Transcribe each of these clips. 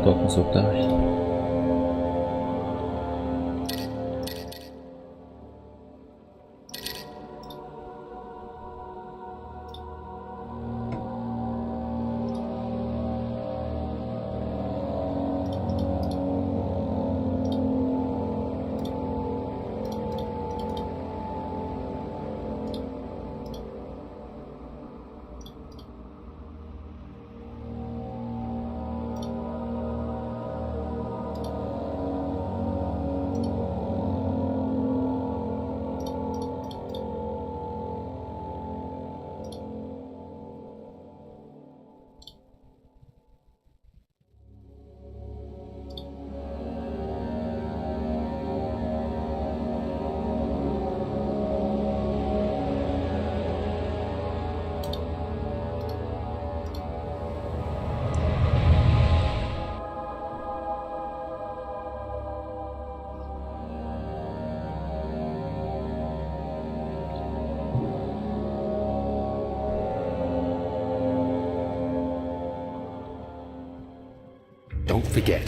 Туохха суохтааҕый? Don't forget,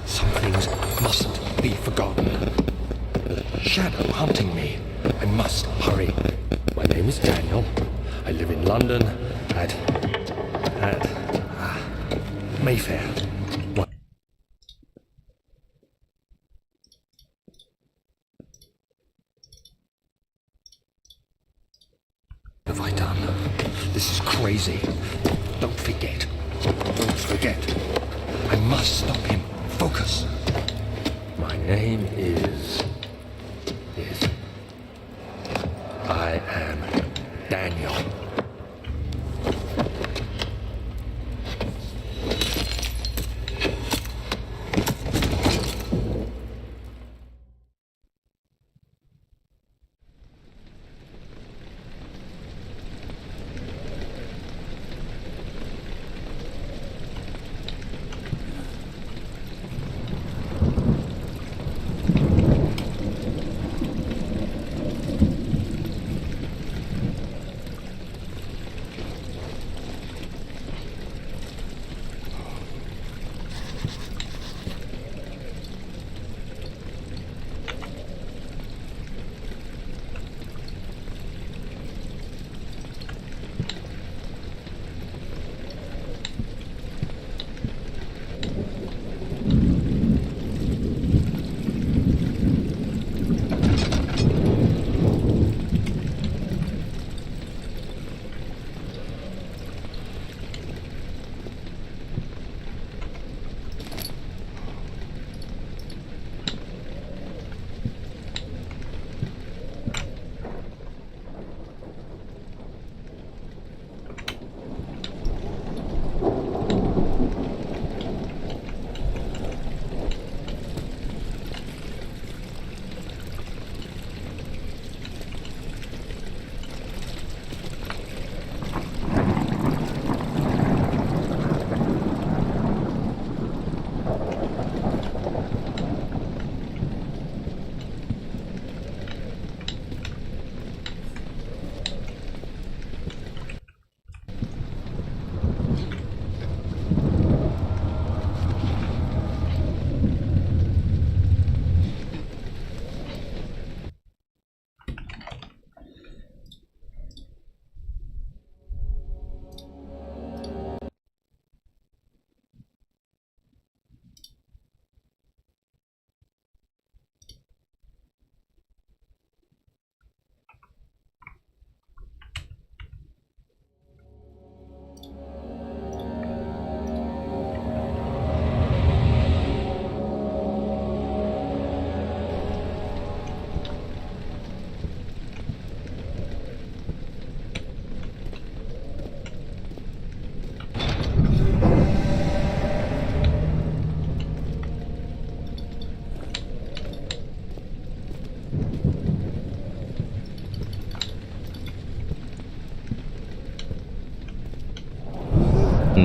some things mustn't be forgotten. The shadow hunting me. I must hurry. My name is Daniel. I live in London at at ah, Mayfair. What have I done? This is crazy. Don't forget. Don't forget. I must stop him. Focus. My name is. is. I am Daniel.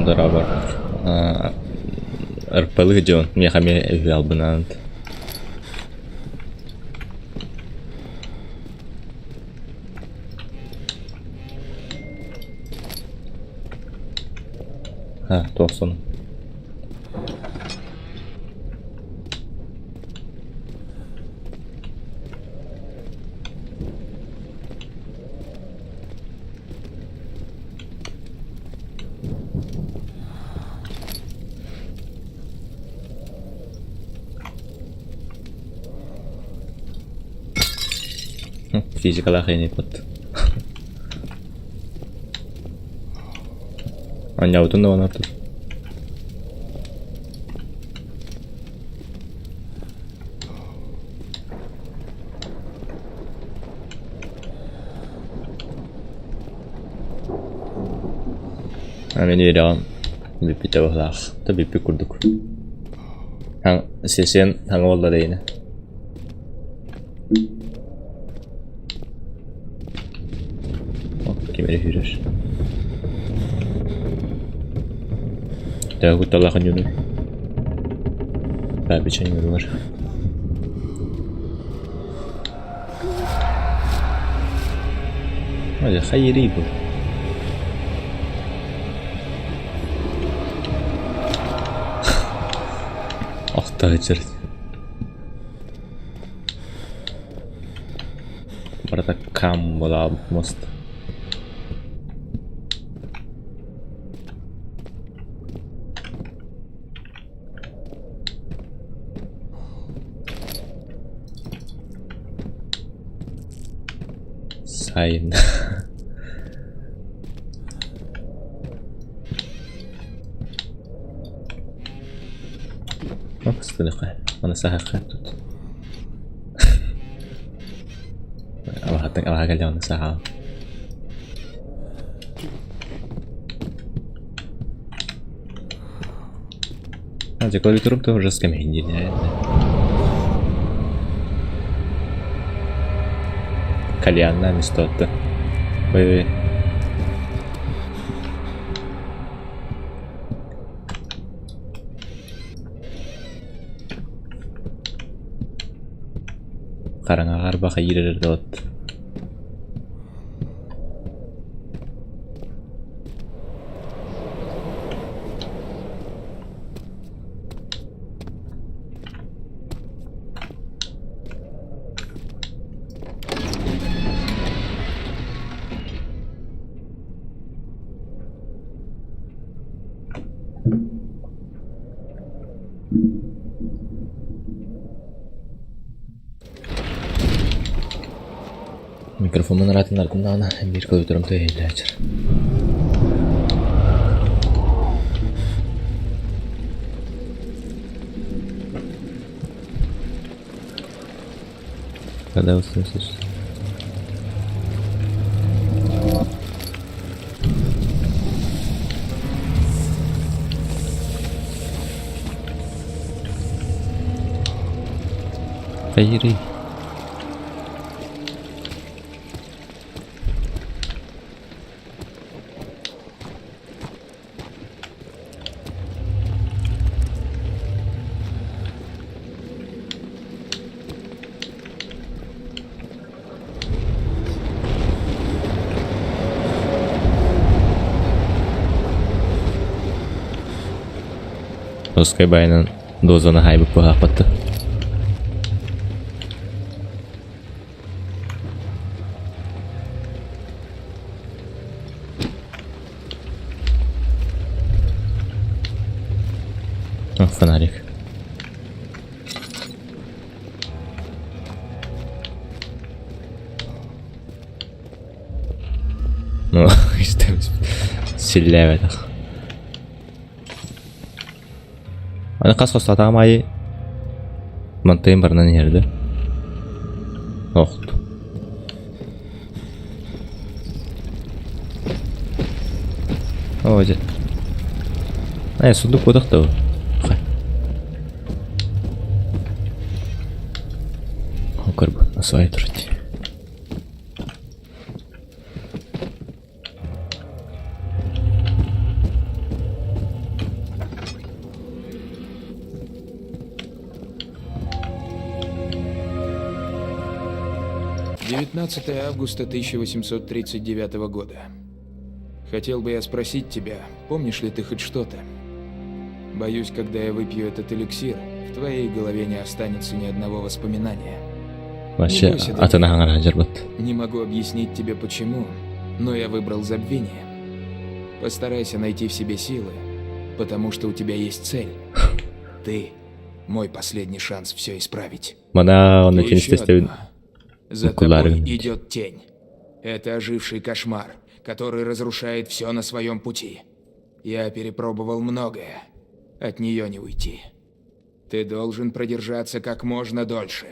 Дорообо. РП-лыы дьон миэхэ эмиэ үһү албынаант. Ха, туох сонун? Физикалаах иникпит. Анньабытын да онортут. А мин үөрэҕим бүппүтэ быһыылаах. Да бүппүт курдук. Сессиям хаҥа буолла да ини. Ким эрэ сүүрэр. Төһө кутталлаах ньууруй? Баабича ньууругар. Ой, хайырый бу. Охто сылдьар. Барыта кам мост. Сайын. Ыстыныха. Аны саһахха тут. Алаһаттан алаһа кэллэ аны саһаал. А, дьэ клавиатурам тоже с кэмэһин Кальянна мистотта. Ой-ой. Хараҥаҕа арбаха иирэр да от. Микрофоммун ыраатыннардым даҕаны биир клавиатурам тыаһыйдааччы. Когда услышишь? Хайырый. Русскай байынан дозаны хайбыт быһааппатты. О, фонарик. Ну, силлээбэтэх. Аны хас хостотаҕым аайы мантыйым барынан иһэрдэ. Охт. Оо, дьэ. Ээ, сундук куотах да Көрбүт, насвай турать. 19 августа 1839 года. Хотел бы я спросить тебя, помнишь ли ты хоть что-то? Боюсь, когда я выпью этот эликсир, в твоей голове не останется ни одного воспоминания. Вообще, атын Не могу объяснить тебе почему, но я выбрал забвение. Постарайся найти в себе силы, потому что у тебя есть цель. Ты – мой последний шанс все исправить. Мана он И еще одно. За Окуляры. тобой идет тень. Это оживший кошмар, который разрушает все на своем пути. Я перепробовал многое. От нее не уйти. Ты должен продержаться как можно дольше.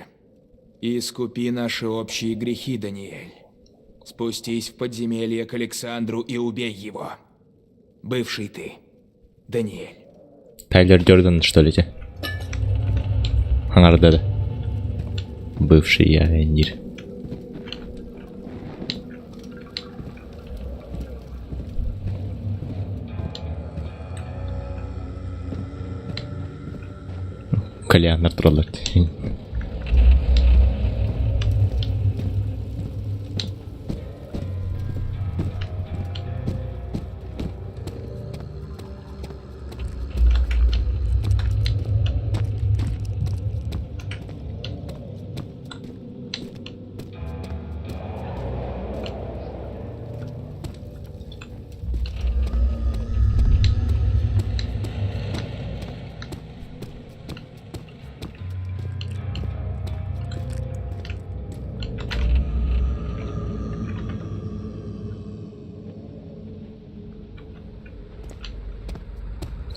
Искупи наши общие грехи, Даниэль. Спустись в подземелье к Александру и убей его. Бывший ты, Даниэль. Тайлер Дёрден, что ли, те? Аңарда Бывший я Нир. Кальяннар тураллар.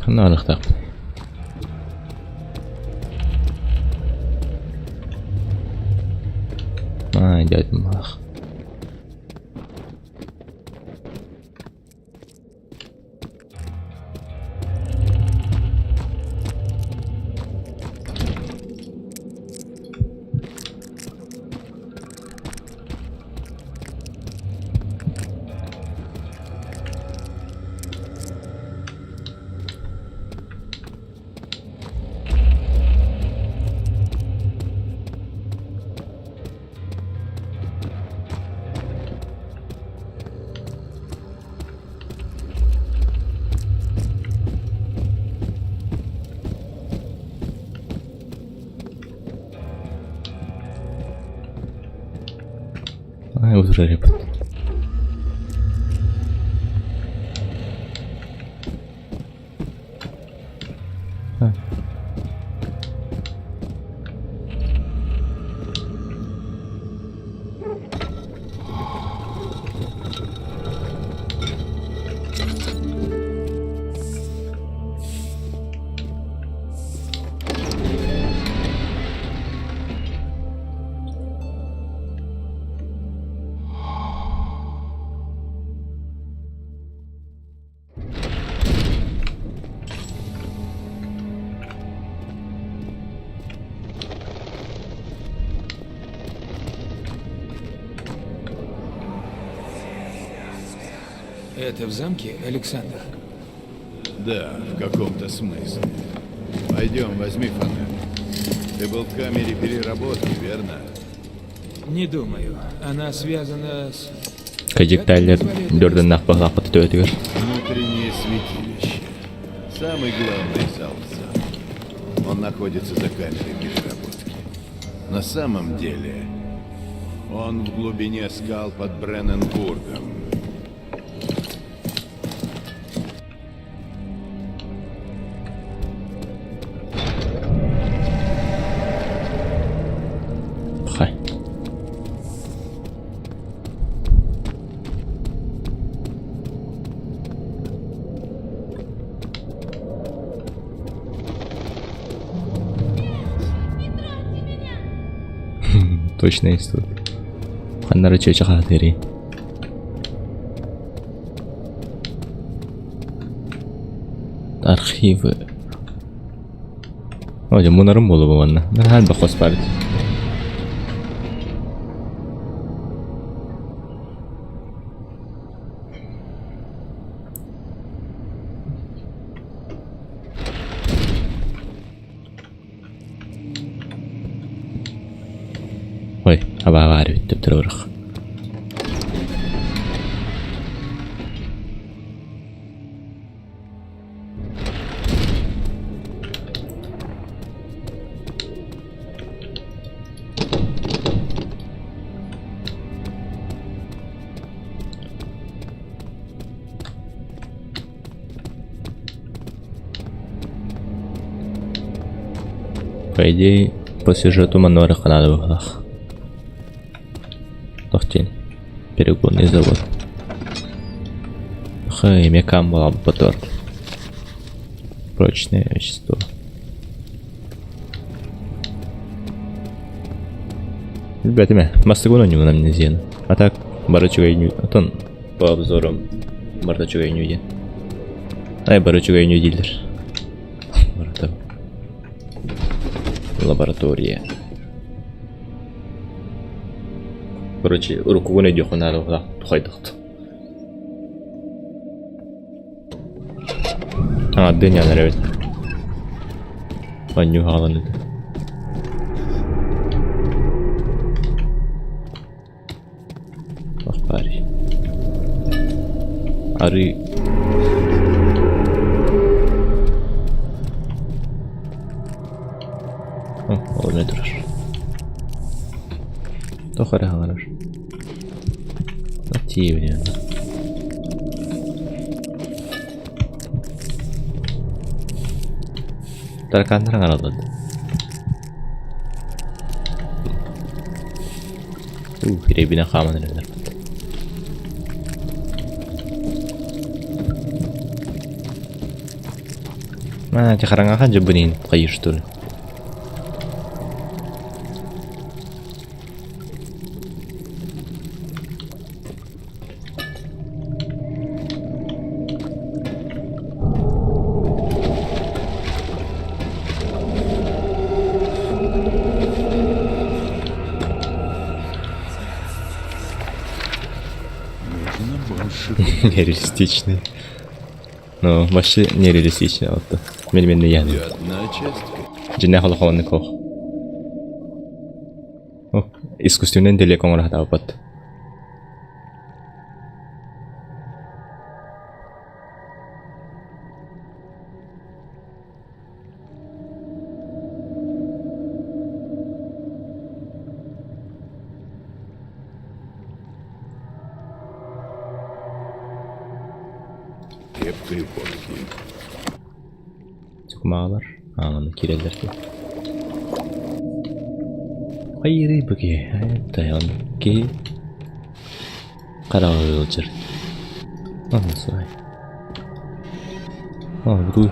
Ханна барыахтаахпын. Аа, дядь Мах. Ай, утырар Это в замке, Александр? Да, в каком-то смысле. Пойдем, возьми фонарь. Ты был в камере переработки, верно? Не думаю. Она связана с... Кадик Тайлер Дёрденнаах баһаахпыт төбөтүгэр. Внутреннее святилище. Самый главный зал в замке. Он находится за камерой переработки. На самом деле, он в глубине скал под Бренненбургом. Хай. Точно история. Ханнара чөчө хаатыри. Архивы. О, дьэ мунарым буолуо бу манна. Наһаа элбэх хос баар эбит. Ой, абаа баар эбит төптөрө По идее, по сюжету манна барыахха наада быһыылаах. Туох диэн перегонный завод. Хэ, эмиэ буолбатар. Прочное вещество. Билбэтим ээ, бастакы оонньуубун амнезияны. А так бары үчүгэй отон по обзорам барыта үчүгэй оонньуу диэн. Ай бары үчүгэй оонньуу дииллэр. Барыта. Лаборатория. Короче, уруккугун өйдүөххүн наада тухайдахт. Аҥардыын ньаанар эбит. Оонньуу хааланыыта. Туох баарый? Арыы Ол эмиэ турар. Туох эрэ хаҥарар. Тиийэбин Тараканнар аҥараллар Уу, ирэйбинэн хааман эрэллэр. Аа, ити хараҥаҕа дьыбын иһин хайыыр что ли? Нужно больше. Нереалистичный. Ну, вообще нереалистичный вот. Мен И я. одна часть Дьиҥнээх олохолонник ох. Искусственный интеллект оҥоро сатаабыт. крепкой водки. Сукмаалар. Ааманы киирэллэр дии. Хайырый бу киһи тайон киһи хараҕа ыалдьар. Онсуай. О, бутуй.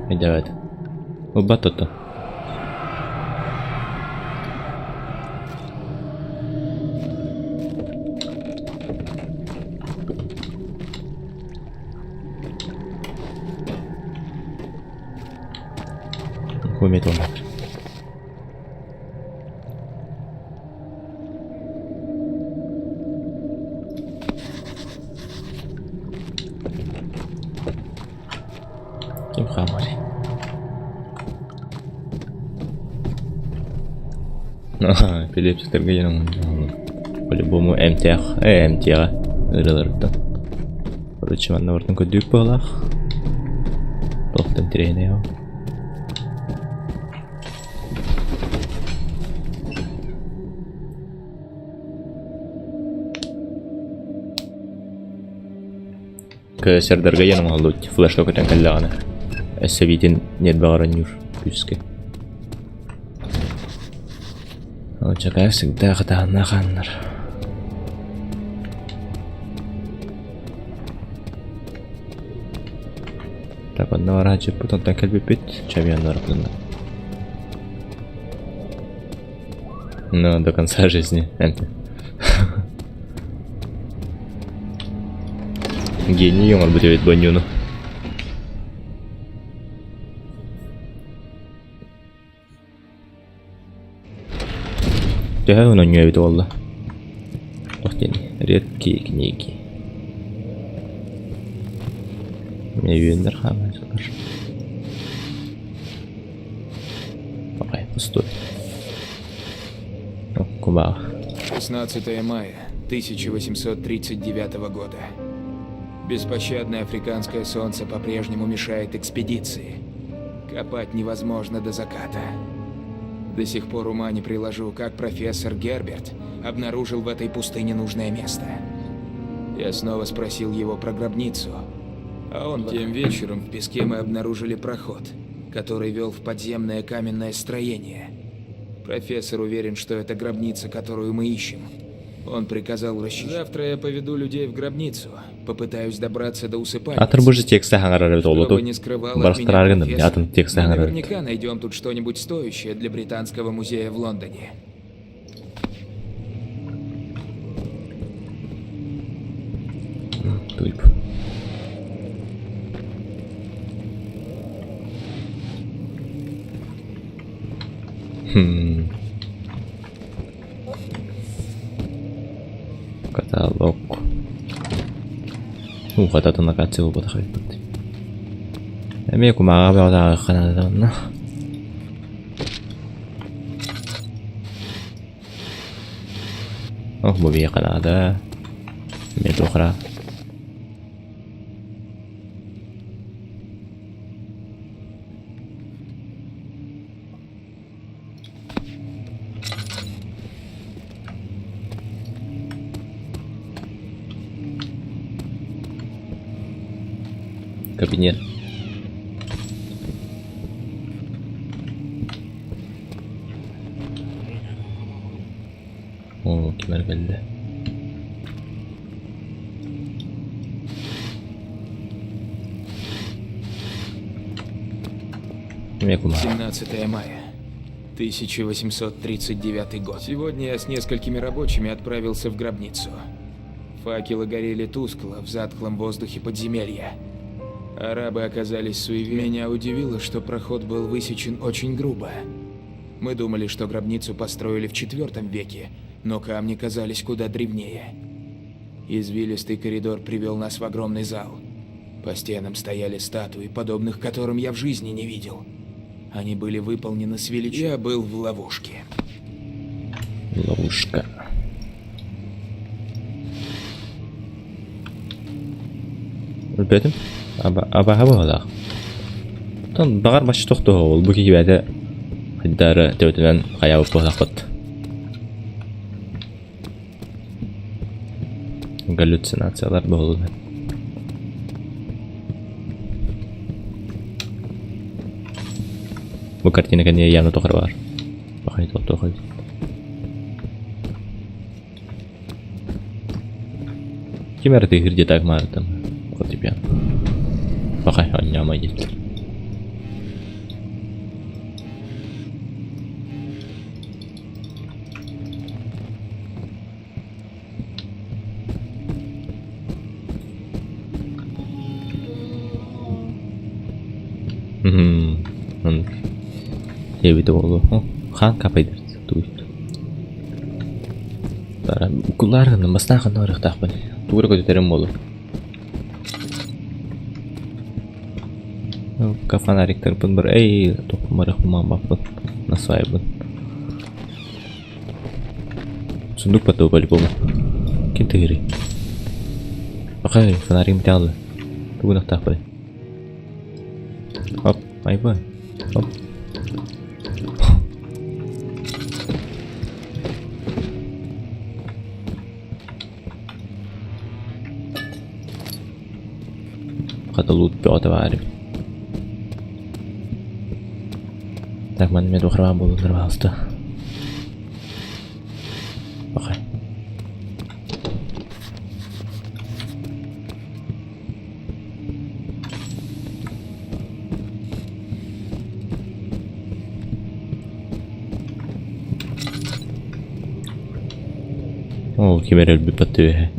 Өйдөөбөт. Ылбат оттон. Умеет он. Ким хаамарый? Эпилепсиктэргэ дьон по-любому эмтээх, э эмтиэҕэ ырыаларыттан. Короче, манна барытын көрдүүр быһыылаах. Туохтан интэриэһинэй ол. КСРдарга диэн оҥоһуллубут флешка көтөн кэллэҕинэ өссө эбиитин ньиэрбэҕэр оонньуур күүскэ. Чакаа всегда хатаһыннаах хааннар. Так, онно барааччыппыт, онтон кэлбиппит, чемпионнар бараппытын. Но до конца жизни. Гений оҥорбут эбит бонньууну. Төһө оонньуу эбит буолла? Туох диэний? Редкие книги. Үөннэр хаамааччылар. Окей, пустой. О, кумаах. 16 мая 1839 года. Беспощадное африканское солнце по-прежнему мешает экспедиции. Копать невозможно до заката. До сих пор ума не приложу, как профессор Герберт обнаружил в этой пустыне нужное место. Я снова спросил его про гробницу. А он тем вечером в песке мы обнаружили проход, который вел в подземное каменное строение. Профессор уверен, что это гробница, которую мы ищем. Он приказал расчищать. Завтра я поведу людей в гробницу. Попытаюсь добраться до усыпальницы. Атын бу же текстэ хаҥарар эбит Что олоту. бы ни скрывал от меня Барахтарар гынным, профессор, атын текстэ мы хаҥарар эбит. наверняка найдем тут что-нибудь стоящее для Британского музея в Лондоне. Туйп. Хм. Каталог. Уу, хататын акация буолбатах эбиппит. Эмиэ кумааҕы бөҕөтө ааҕыахха наада онно. Ох, бу биһиэхэ наада. Эмиэ туох эрэ. Кабинет. Оо, ким эрэ кэллэ. Эмиэ кумаар. 17 мая. 1839 год. Сегодня я с несколькими рабочими отправился в гробницу. Факелы горели тускло в затхлом воздухе подземелья. Арабы оказались суеверными. Меня удивило, что проход был высечен очень грубо. Мы думали, что гробницу построили в IV веке, но камни казались куда древнее. Извилистый коридор привел нас в огромный зал. По стенам стояли статуи, подобных которым я в жизни не видел. Они были выполнены с велич... Я был в ловушке. Ловушка. Өлбөтүм. Абаһа быһалаах. Оттон баҕар бачча тохтуо ол бу киһи бэйэтэ хайдары төбөтүнэн хайаабыт буоллахпыт. Галлюцинациялар буоллулар. Бу картина кэннигэ явно туох эрэ баар. Пахай туох эбит. Ким эрэ тыаһыыр диэтэ Акмаарыттан фортепиано. Пахай оонньоомой диэбиттэр. Мм, диэбитэ буолуо. Хаан капайдыр тугуй. Кулаар гынным, бастаан ханна барыахтаахпын. Тугу эрэ көтүтэрим буолуо. Фонариктарбын бар эй тохпун барыахпын мааммаппын насвайбын. Сундук потом по-любому. Ким тыгырый? Пахай, фонаригым бүтэ Тугун ахтаахпыный? Оп, айбы. Оп. Хата лут бөҕөтө баар эбит. Так, манна эмиэ туох эрэ баар буоллуннар баҕаста. Окей. Ол ким эрэ өлбүт баттыыһы.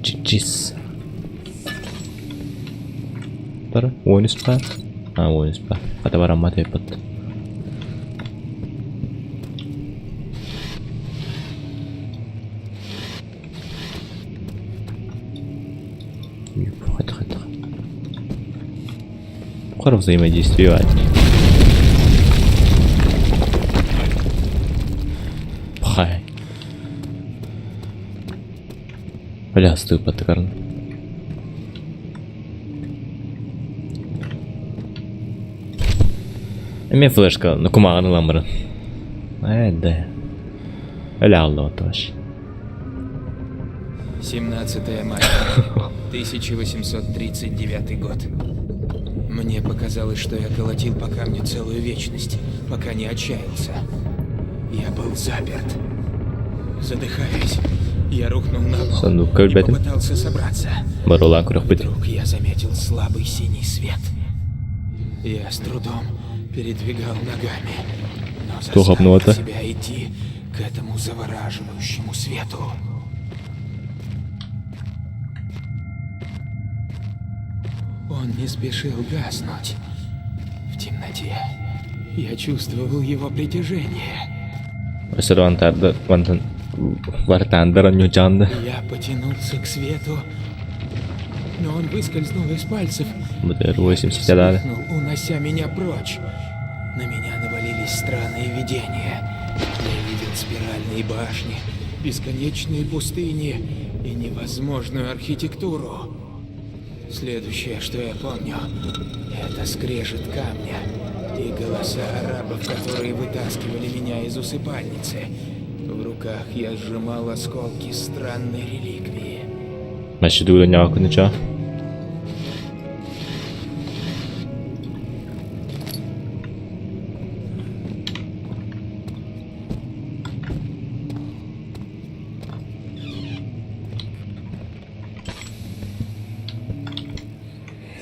Чичис. Бара, 13 баар. А, 13 баар. Хата бараммат эппит. Хата, хата. Хара взаимодействовать. Пхай. Бля, стой паттерн. Эмиэ флешка кумааҕын ылан баран. Ээ да. Өлө хаалла оттош. 17 мая, 1839 год. Мне показалось, что я колотил по камню целую вечность, пока не отчаялся. Я был заперт. Задыхаясь, я рухнул на пол Сундукка и билбэтим. попытался собраться. Барулаан көрөхпүт. Вдруг я заметил слабый синий свет. Я с трудом передвигал ногами, но Туох заставил обнуота? себя идти к этому завораживающему свету. Он не спешил гаснуть. В темноте я чувствовал его притяжение. Өссө да мантан вартаандар онньуу Я потянулся к свету, но он выскользнул из пальцев. БТР 80 дали. Вспыхнул, унося меня прочь. На меня навалились странные видения. Я видел спиральные башни, бесконечные пустыни и невозможную архитектуру. Следующее, что я помню, это скрежет камня и голоса арабов, которые вытаскивали меня из усыпальницы. В руках я сжимал осколки странной реликвии. Значит, ничего.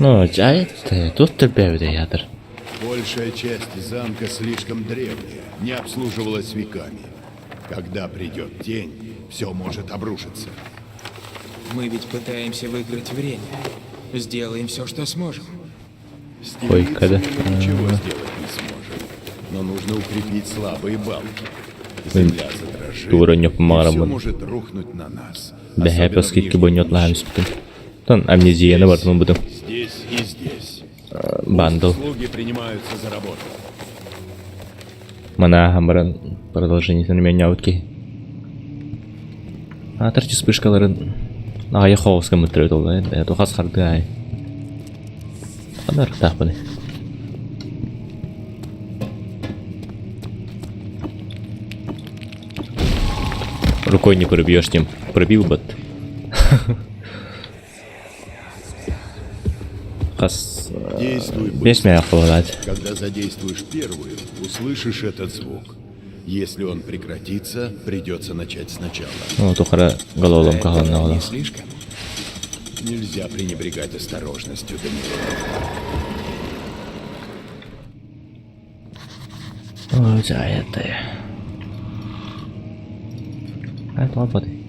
Ну, это тут тебя ядер. Большая часть замка слишком древняя, не обслуживалась веками. Когда придет тень, все может обрушиться. Мы ведь пытаемся выиграть время. Сделаем все, что сможем. С Ой, когда? мы ничего сделать не сможем. Но нужно укрепить слабые балки. Земля задрожит, Тура не и все может рухнуть на нас. Бэһэ скидки бонньот лаһам Тон амнезияны бартын бутым. Здесь и здесь. Бандл. Слуги принимаются за работу. Мана хамбаран продолжение меня утки. А тарчы вспышкаларын Ая хоуска мытры толла. Это хас харды ай. Канар тахпаны. Рукой не пробьешь тем. Пробил бы. Хас... Действуй Бес меня хвалать. Когда задействуешь первую, услышишь этот звук. Если он прекратится, придется начать сначала. Ну, тухара головоломка Это главного. не слишком. Нельзя пренебрегать осторожностью, Даниэль. Ой, за это. Это лопаты.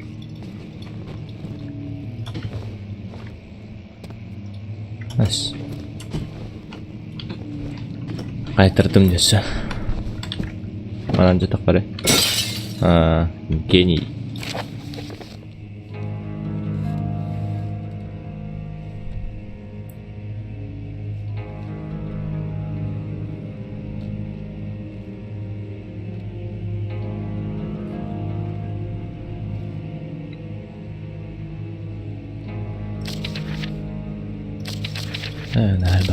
Ас. Кайтырдым десе. Манан жатак бары. А, гений.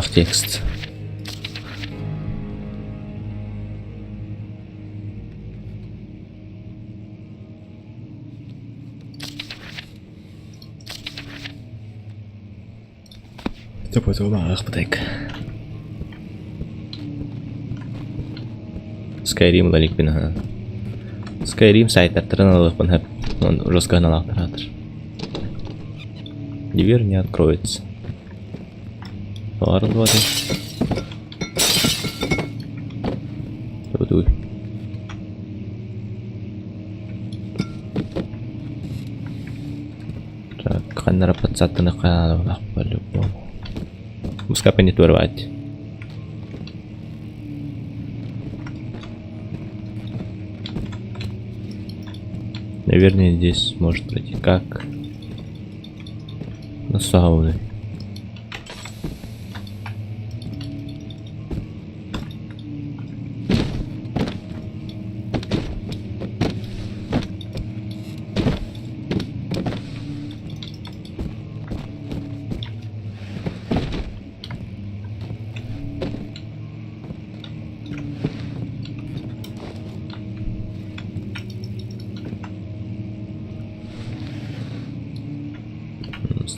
Элбэх текст. Skyrim лаликпин ха. Skyrim сайттарынан алыппын хэп. Он жестко налахтаратыр. Дверь не откроется. Барыл Туй. Так, каннара подсаттыны каналах по-любому. Пускай не турвать. Наверное, здесь может пройти. Как? На сауны.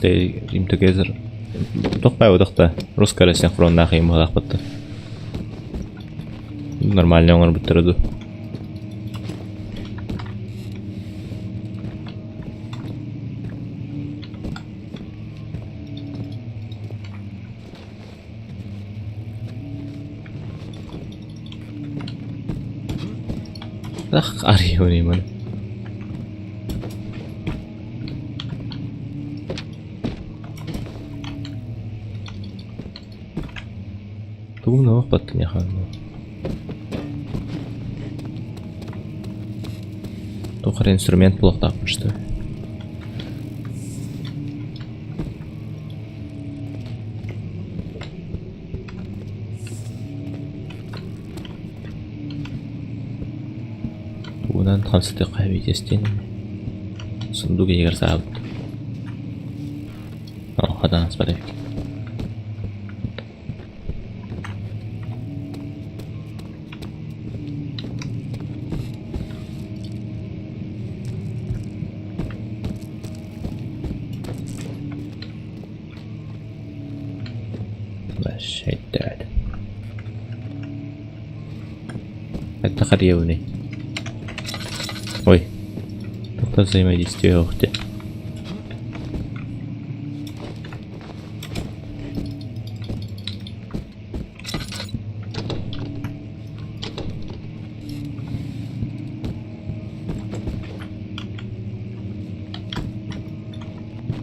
Stay им together. Тохпай да русская синхроннаах им быһалаахпыттар. Нормально оҥорбуттара дуу. Ах, арыйыаман. Тугум да баттым Туох эрэ инструмент булуохтаахпын что ли? Тугунан хамсатыахха эбиитиэстиэн сундук иһигэр саабыт. О, хатан аспат эбит. Let's Это харьевный. Ой. Только взаимодействие ух ты.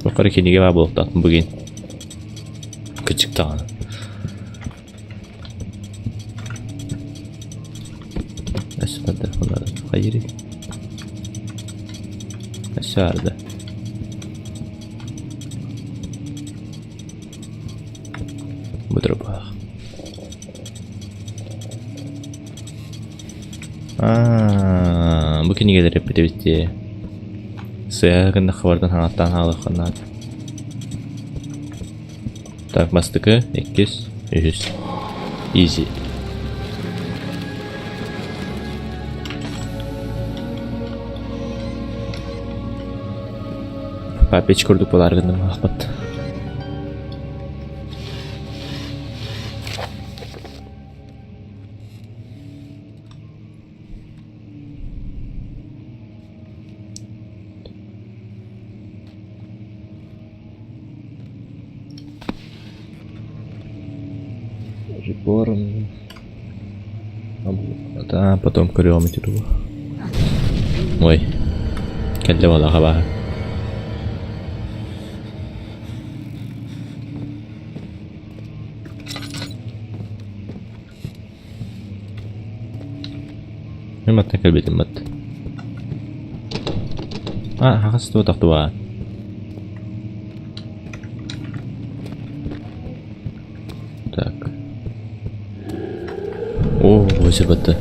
Бакар кинигэ баа буолуохтаахпын бүгүн. Кычык даҕаны. Өссө хайырый? Өссө арда. Быдырбаах. Аа, бу кинигэлэр эппит эбит дии. Сыа гынна хабардан хаҥаттаан хаалыахха наада. Так, бастакы, иккис, үһүс. Easy. Папич курдук буолаар гынным аахпат. Прибором. Да, потом көрүөҕүм ити тугу. Ой, кэллэ буоллаҕа баһа. Мин маттан кэлбитим бат. А, хаҕас туотах туа. Так. О, өсө батты.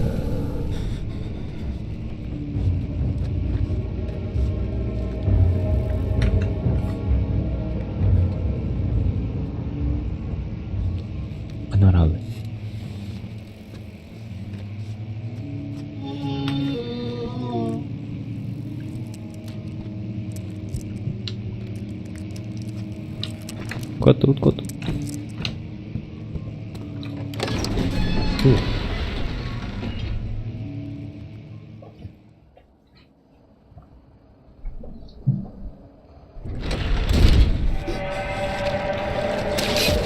Ханна Кот тут, кот. Фу.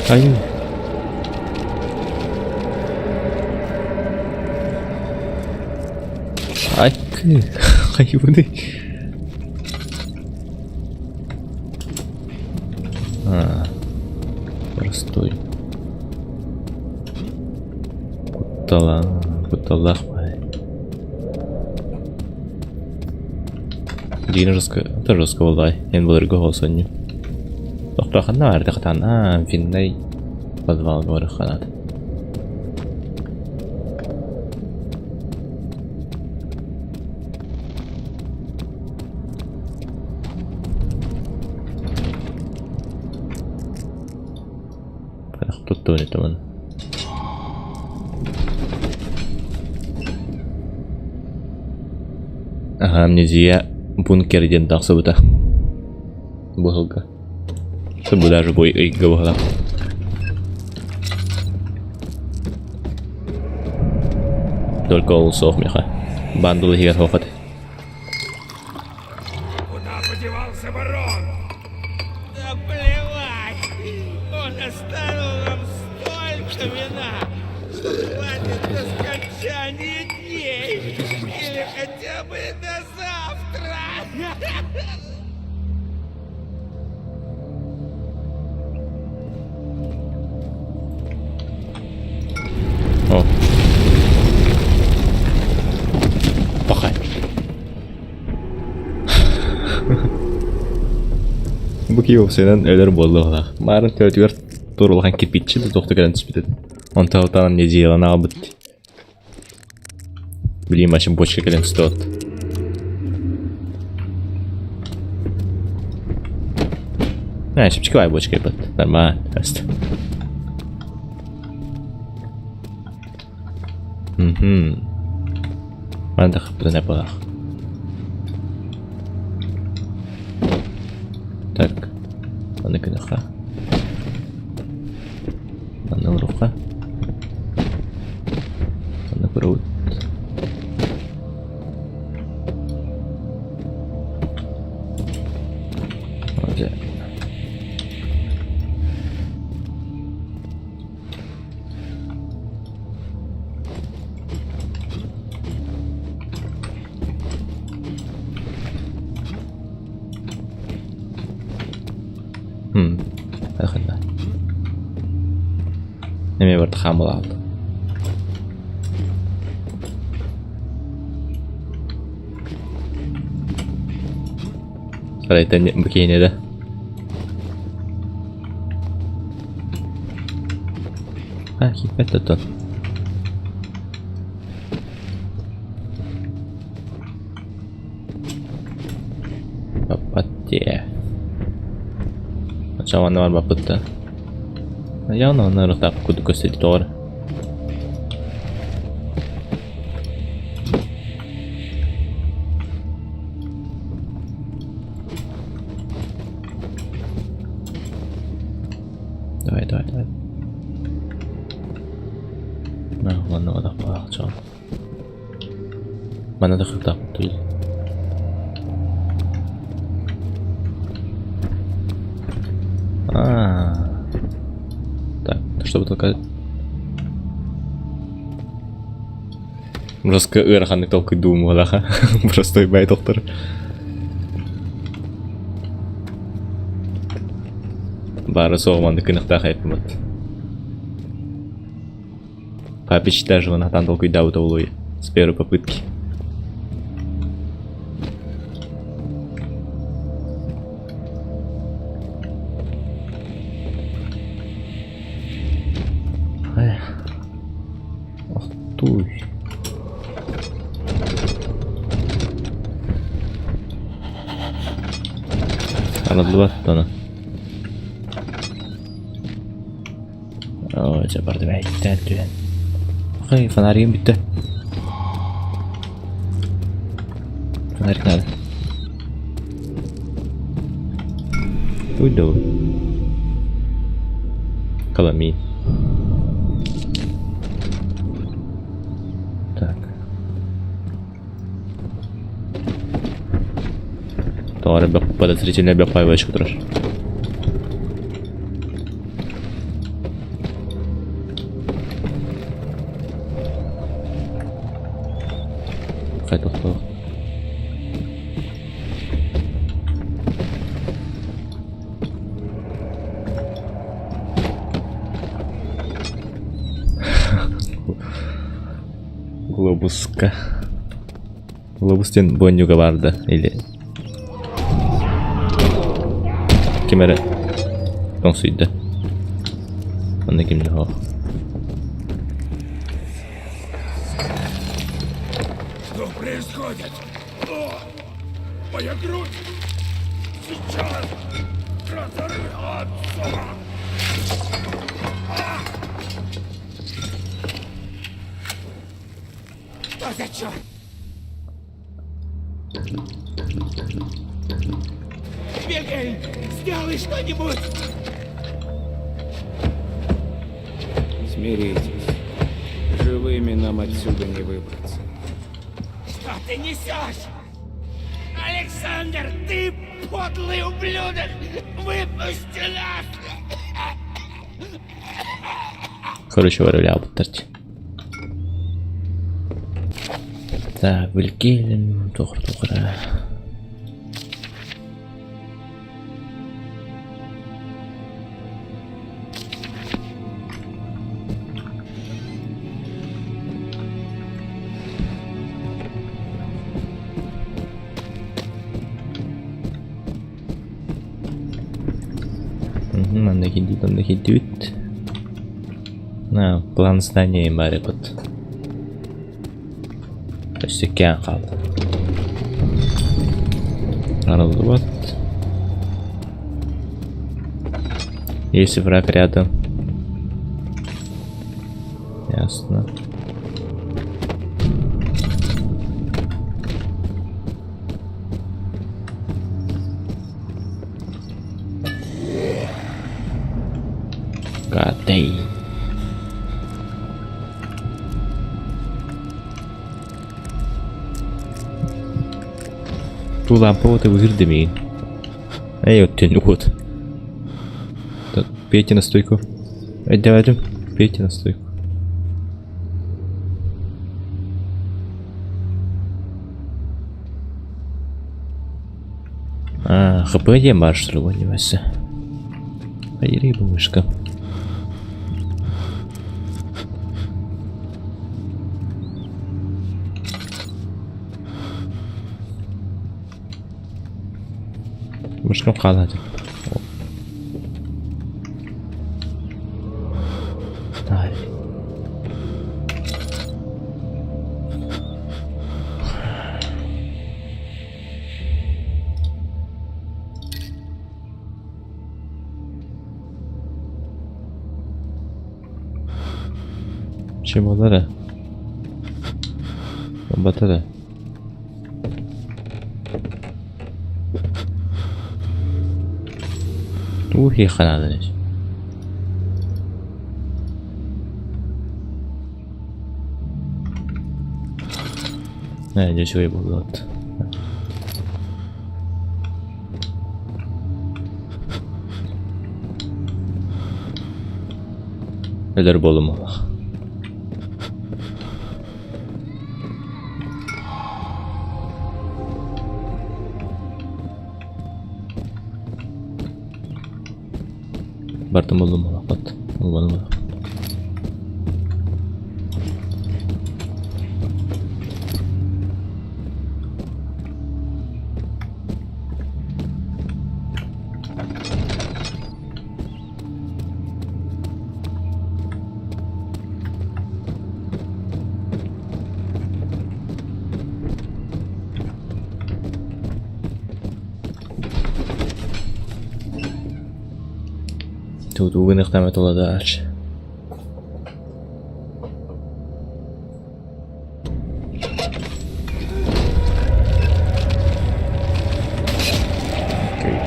Ай. Ай, хайваны. А, простой. Куттала, кутталлаах Дина жестко, это жестко буоллай. Эн былыргы хоосонньу. Тохтооханна баар хатан аа финнай подвалга барыхханаат. Туттуун этэмэн. Аха, амнезия бункер диэн тахсыбыта. Бу сылга. Бу даже бу ыйга быһалаах. Только ол суох миэхэ. Бандыл иһигэр суох этэ. Куда подевался барон? Да плевать! Он оставил нам столько вина, что хватит до скончания дней! Или хотя бы до завтра! О. Пахай. Бу киһи уопсайынан өлөр буолла Маарын төбөтүгэр тур улахан кирпиччи да туохта кэлэн түспүт этэ. Онтон алтаан неделяны аҕалбыт. Билим машин бочка кэлэн стоит. А, чэпчэки бочка ебать. Нормально. Угу. Манна хаппытын эпалаах. Так. Аны күнүхха. Аны уруха. Аны көрөбүт. Дьэ. Ханна. Эмиэ барда хаамылаабыт. Арайтан бу киһини да. А, киирбэт оттон. Баппат дии. Оччоҕо барбаппыт да. Явно онно ырыктаах курдук көстө тоҕо эрэ. Давай, давай, давай. На, ладно, вода, чё. Манна да хытаах туй. А. Так, чтобы только Жестко ыараханнык толкуйдуум буолаха. Простой бай доктор. Бары суох маннык кыныхтаах айппымыт. Папич даже он толкуйдаабыта буолуой с первой попытки. Эх. Ох туй. Арыллыбат аны. Оо, дьэ бардым эйтээн түһэн. Хай, фонаригым бүттэ. Фонарик надо. Уйду. Коломи. Так. Тоҕо эрэ подозрительно бэппаевачка турар. Хайдах Глобуска. Глобус диэн бонньуга баар да или ким эрэ тоҥсуйда. Онно ким да суох. Что происходит? О, моя грудь сейчас разорвется! Что за черт? Вильгельм, сделай что-нибудь! Смиритесь. Живыми нам отсюда не выбраться. Что ты несешь? Александр, ты подлый ублюдок! Выпусти нас! Короче, барылаабыттар дии. Так, Вильгельм, туох-туох Манна киирдибит, онно киирдибит. На, план здания баар эбит. Өссө иккиэн хаалла. Арыллыбат. Если враг рядом. Ясно. God damn. Бу лампа вот выгырды миигин. Эй, вот вот. Пейте настойку. Давайте, пейте настойку. А, ХП диэн баар что ли, немесе. Хайырый бу мышка. Мышкам хаалаатын. Чемолара. Батара. Тугу киһиэхэ нааданый? Ээ, дьэ үчүгэй буолуот. Өлөр буолумалаах. Бардым булдум олохпот. Булбатым Тугу гыныахтаан туладаар. Окей.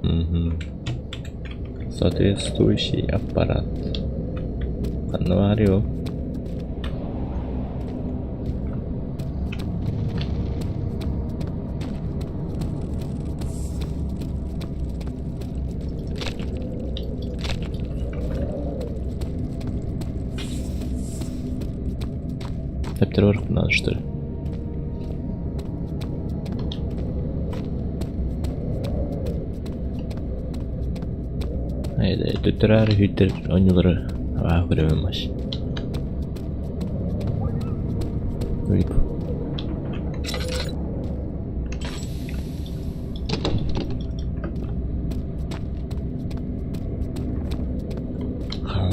Мгм. Соответствующий аппарат. Ханна Тэптэр надо что ли? Төттөрөөр хүйтэр оонньуулары аа көрөбүн маш. Рип.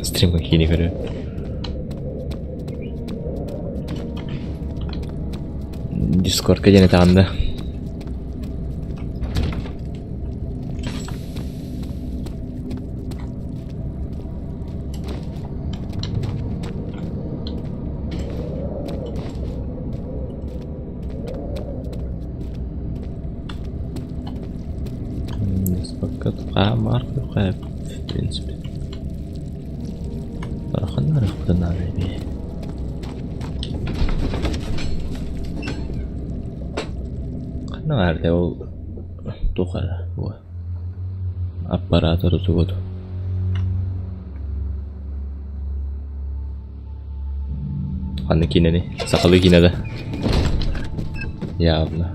Стримга киини көрө. Дискордка диэн этэҕин да? В принципе. Ханна барыахпытын наада эбии. Ханна баар ол туох эрэ бу аппараатары тугу Ханна киинэни? Сахалыы киинэ да? Явно.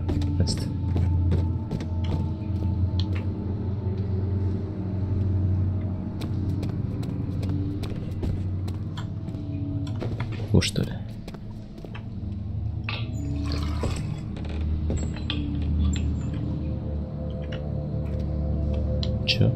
Бу что ли? Чё?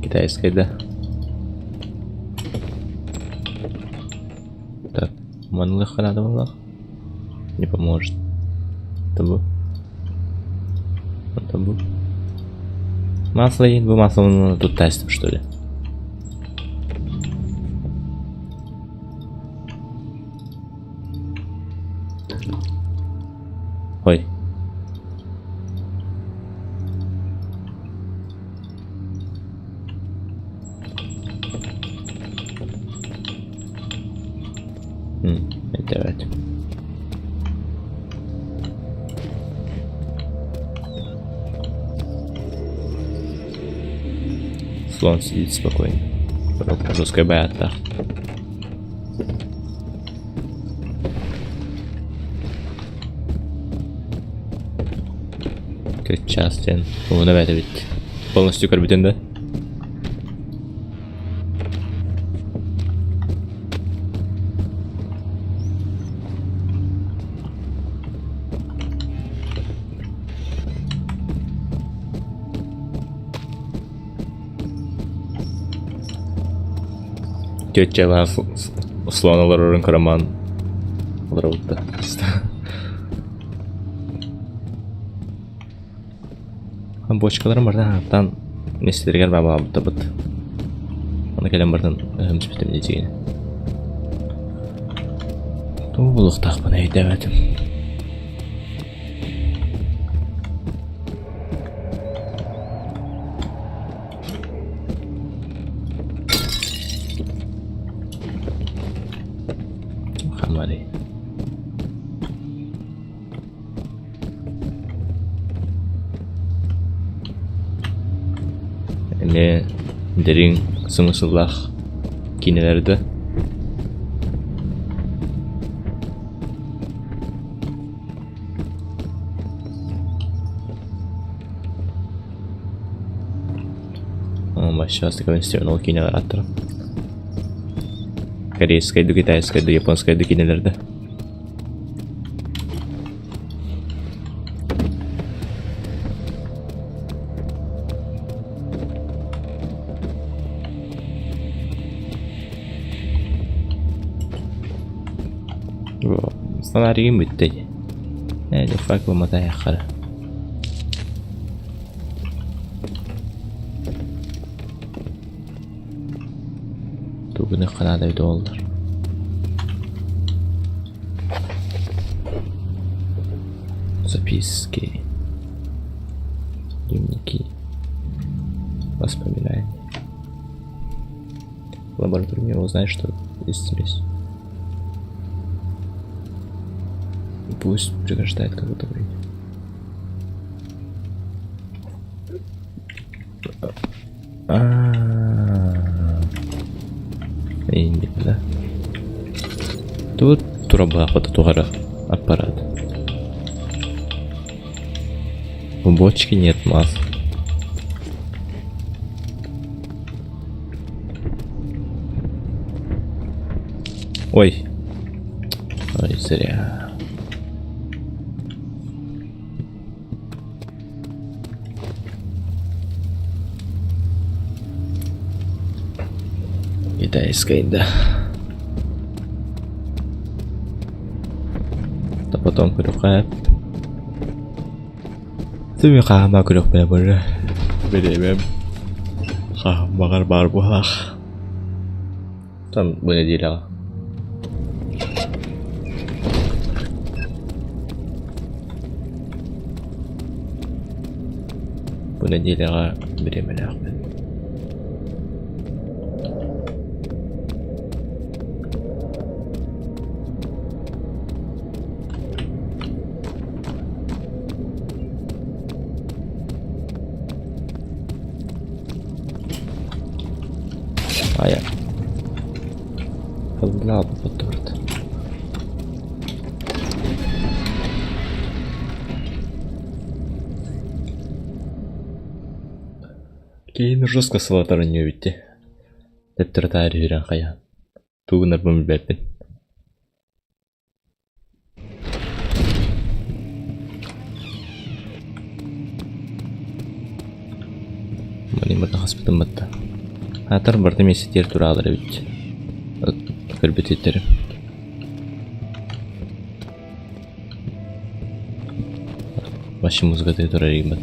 Китайская, да? Так, манлыхха надо было? Не поможет. Табу. Табу. Масло есть, бы масло тут тестим, что ли? Ой. Evet. Слон сидит спокойно. Жесткая баятта. Час диэн уһуна бэйэтэ эбит. Полностью көрбүтүн да? Тетя слон олорорун караман олоробутта. Бочкаларым бардан ааттаан миэстэлэригэр баабаабыттабыт. Аны кэлэн бардан өһөм түспүтүм дии Тугу булуохтаахпын өйдөөбөтүм. Хамари. Эмиэ дириҥ сымысыллаах киинэлэрдэ Сейчас ол киинэлэр ааттара. Корейскай ду, китайскай ду, японскай ду киинэлэрдэ. Сценарийым бүттэ дии. Ээ, дьэ факел матайаххара. Тугуныхха наада эбитэ буоллар. Записки. Дневники. Воспоминания. Лаборатория мне узнать, что здесь смесь. Пусть преграждает какое-то время. А-а-а. Да. Тут труба тугара аппарат. В бочке нет масла. Ой. Ой, зря. Китайскай да. Да потом көрүөххэ Түмү хаама көрүөхпүнэ бары бириэмэм хааммаҕар баар буолаах. Там бу нэдиэлэҕэ. Бу нэдиэлэҕэ бириэмэлээхпин. Айа. Хыллаабыт Киһини жестко сылатар өнньүөбүт дии. Төттөрү-таары үүрэн хайаан. Тугу гынарбын билбэппин. Маны хаспытым батта. Аатар барыта миэстэтигэр тураалар эбит. Көрбүт иттэрим. Вообще музыката турар игбат.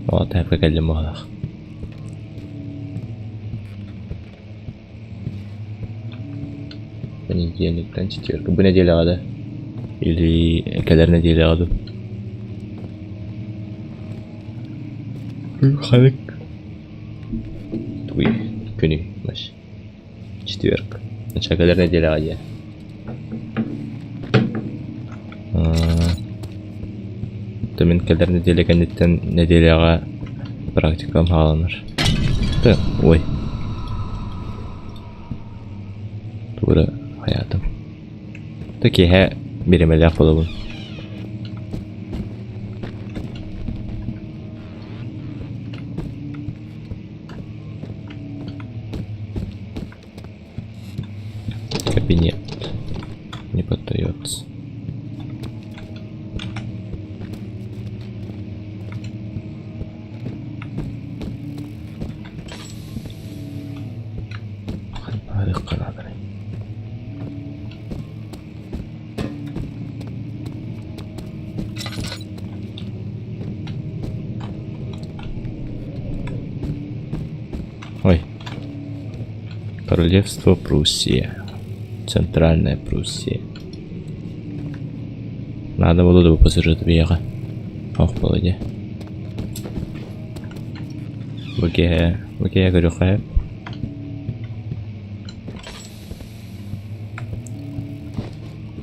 О, тайпка кэллим буолах. Понедельниктан четверг. Бу нэдиэлэҕэ да? Или кэлэр нэдиэлэҕэ дуу? Ханык тугуй күнүй маш четверг. Нача кэлэр нэдиэлэҕэ диэ. То мин кэлэр нэдиэлэ кэнниттэн нэдиэлэҕэ практикам хааланар. Ты, ой. Тура хайаатым. Ты киэһэ бириэмэлээх буолабын. Кабинет не поддается. Ой. Королевство Пруссия. Центральная Пруссия. Надо было бы посажать биэҕэ. Ох, балыдьа. Бу киэһэ, бу киэһэ көрүөххэ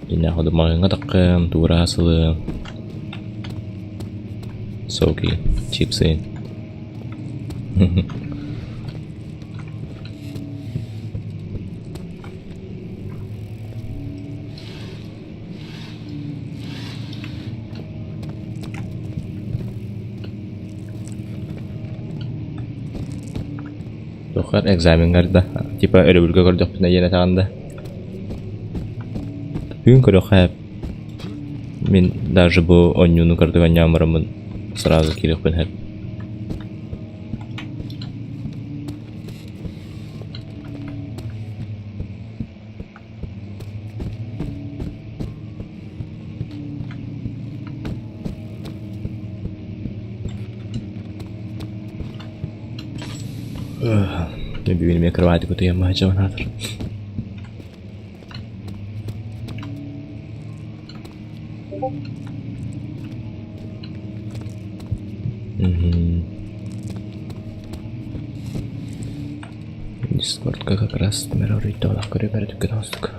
Иннэ маҕаһыыҥҥа таххыам, туура сылыам. Соки, чипсы. Туоххар экзамеҥҥар да, типа өрөбүлгэ көрдөхпүнэ диэн этэҕин да? Бүгүн көрүөххэ мин даже бу оонньууну кырдык оонньоон бараммын сразу киириэхпин сөп. Бүгүн эмиэ кроватька утуйан баһыйчабын аатыр. Дискордка как раз мэр оруйдоолох көрү бэрдүккэ тоҕустук.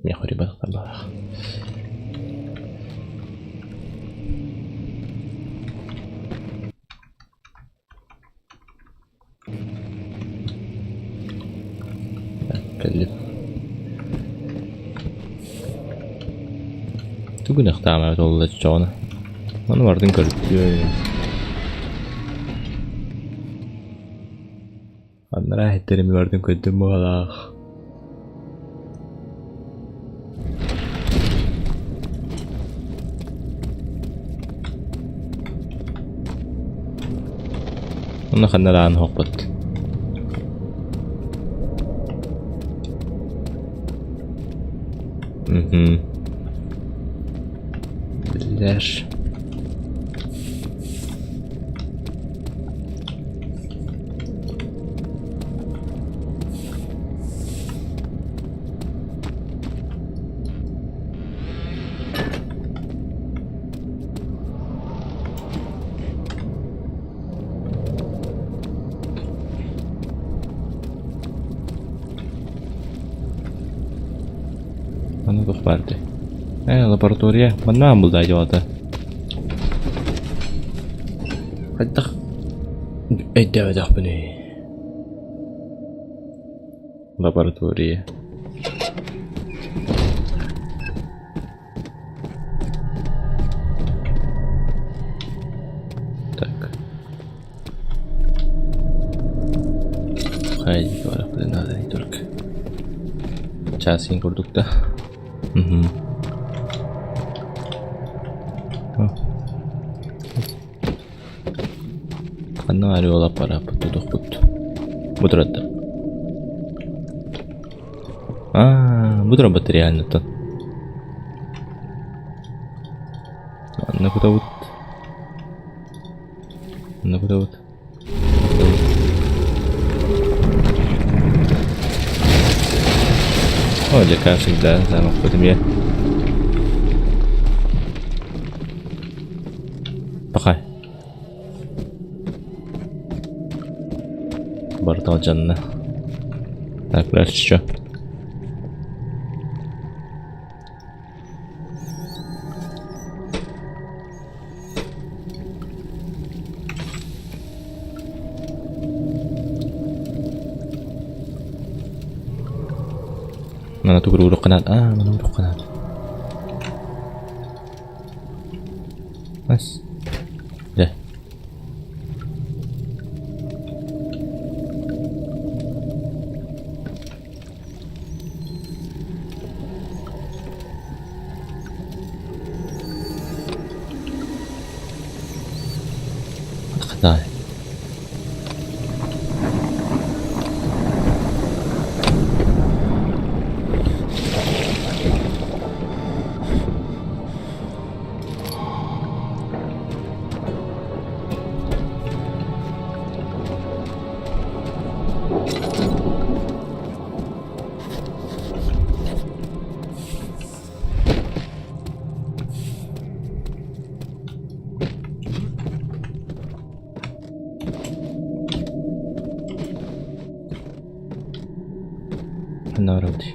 Миэхэ ребят баах. Кэллим. Тугун ахтаама толла чоҕуна. Ону бардын көрдүм. Анараа иһиттэрим барытын көрдүм быһалаах. Онно ханна даҕаны оһохпут. Мгм. Биллэр. Манна туох баар этэй? Ээ, лаборатория. Манна аан булда дьуота. Хайдах өйдөөбөтөхпүнүй? Лаборатория. Так. Хайдик барахпытын надо не только. Часын курдук да. Угу. Ханна ореол аппарааппыт тутуохпут. Бу турар Аа, бу турар реально-тан. Манна кутабыт. Манна кутабыт. О, дьэ, как всегда, замок эмиэ. Пока. Барыта алдьанна. Так, дальше что? Мана тугур урукканаат. Аа, мана урукканаат. Бас. Дьэ. Ханай. Ханна барабытый?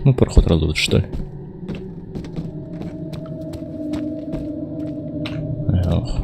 Ну, проход радует, что ли? Эх.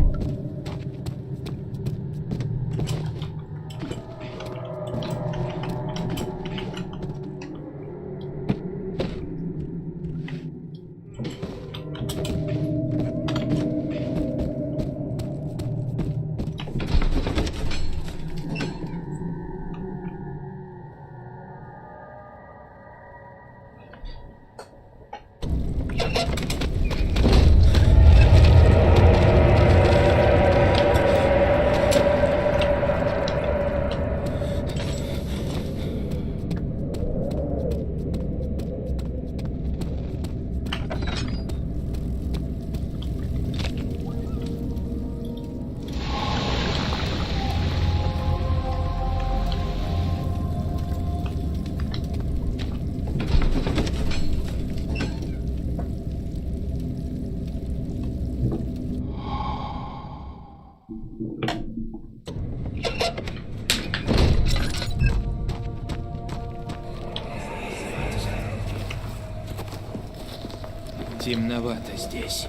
Темновато здесь.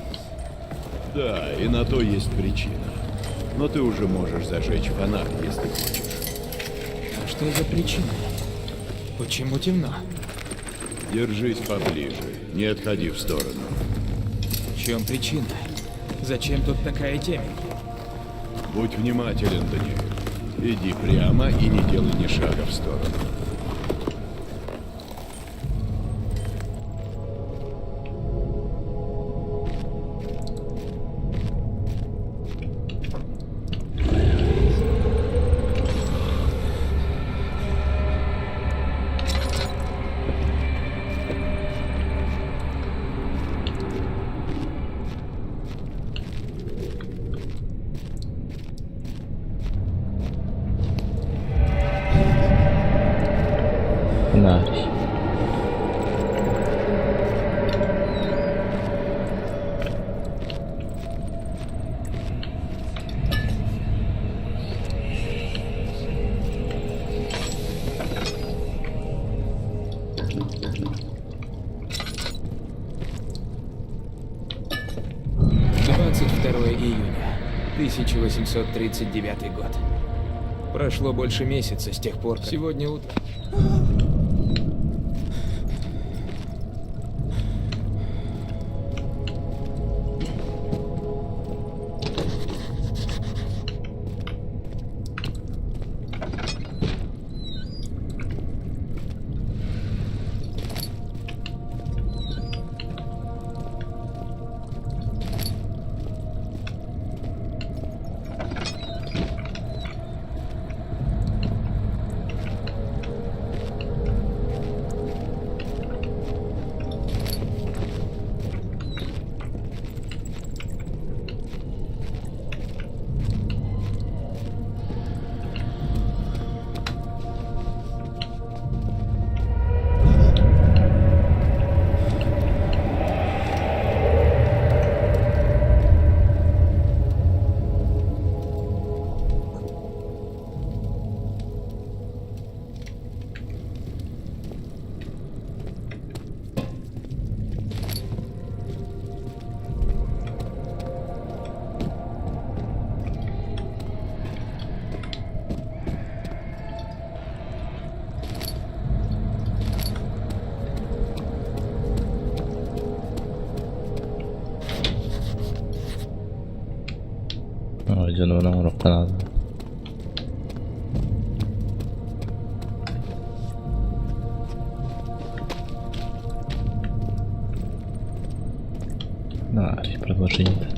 Да, и на то есть причина. Но ты уже можешь зажечь фонарь, если хочешь. А что за причина? Почему темно? Держись поближе, не отходи в сторону. В чем причина? Зачем тут такая темень? Будь внимателен, Даниэль. Иди прямо и не делай ни шага в сторону. Фонарь. 22 июня 1839 год. Прошло больше месяца с тех пор, как... Сегодня утром... Дьон оҥоруохха наада. Продолжение.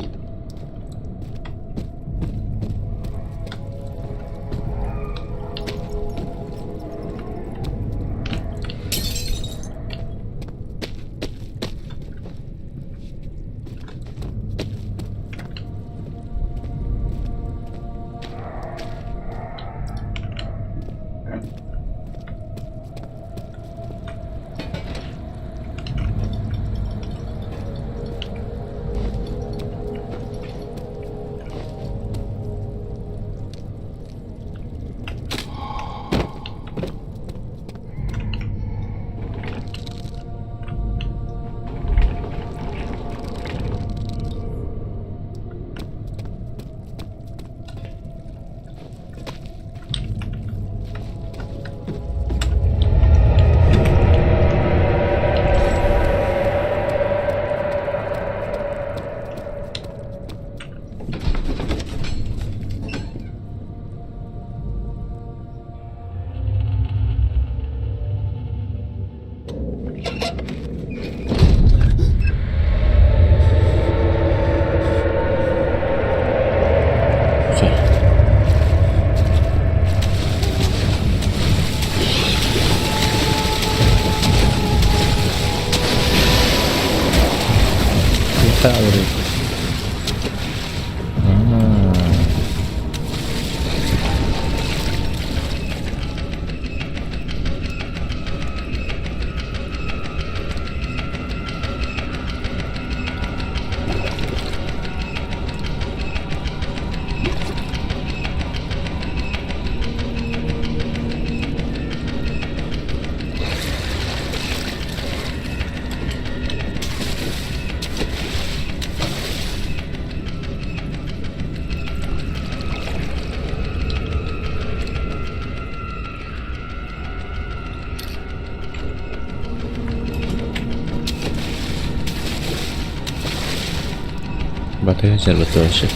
Все. Батыһа сэрбэтэ вообще.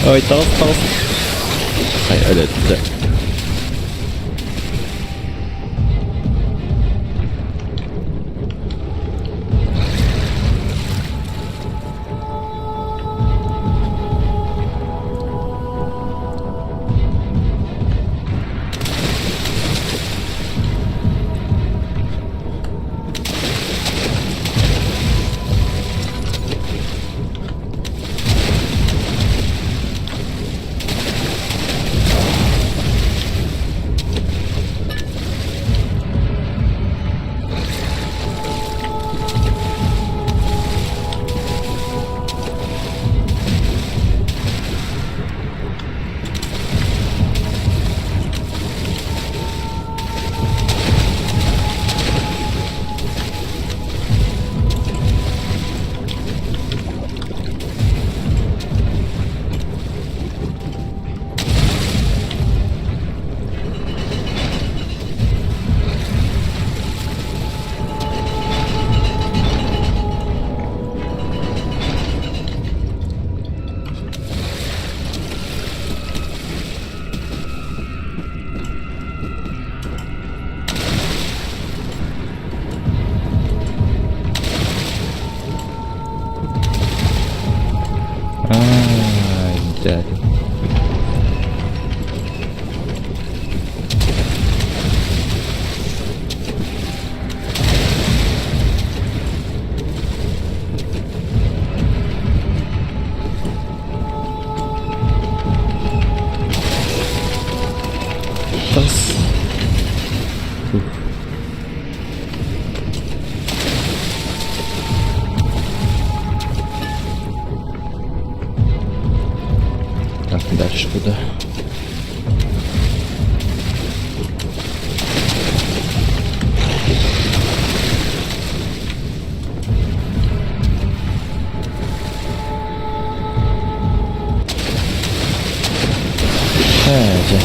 Ой, таҕыс, таҕыс. Хай, өлөттө. Ай, дядя. Тас. Фух. Так, дальше куда? Ээ, дьэ.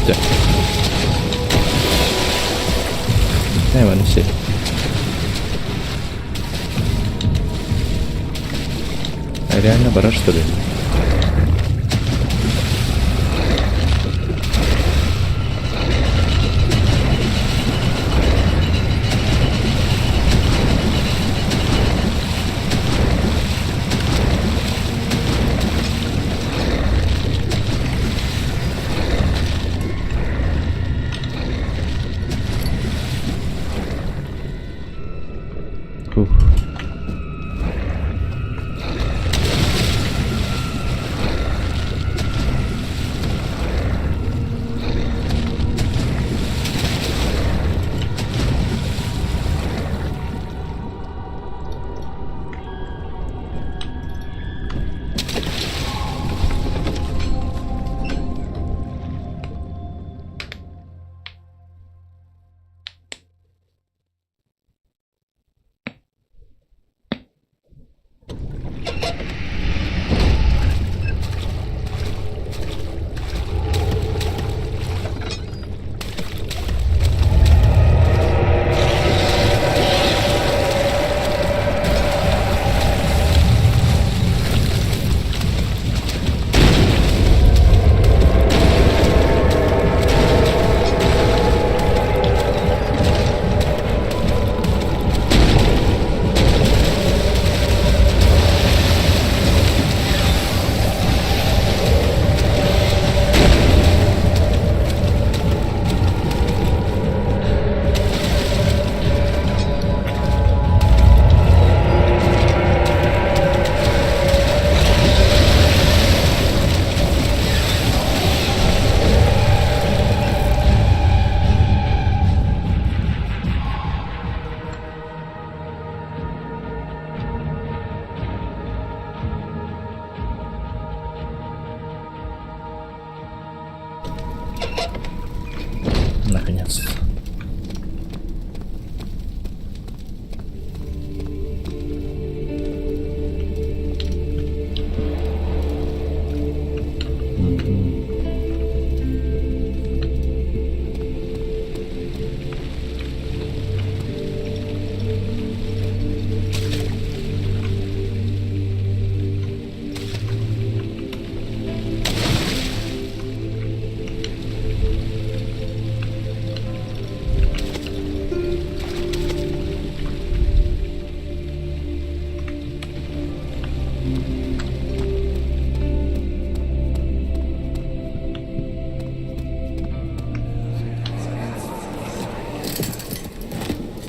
Дьэ. Ээ, маны сир. А реально барар что ли? Фух. Наконец-то.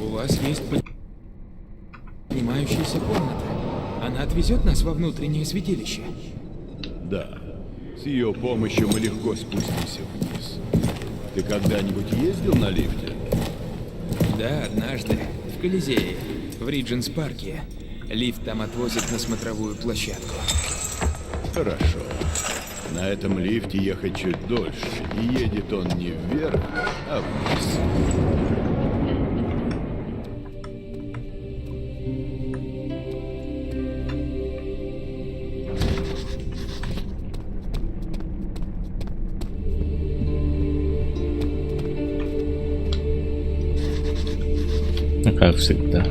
У вас есть поднимающаяся комната. Она отвезет нас во внутреннее святилище. Да. С ее помощью мы легко спустимся вниз. Ты когда-нибудь ездил на лифте? Да, однажды. В Колизее. В Ридженс-парке. Лифт там отвозит на смотровую площадку. Хорошо. На этом лифте ехать чуть дольше, и едет он не вверх, а вниз. Ну, как всегда.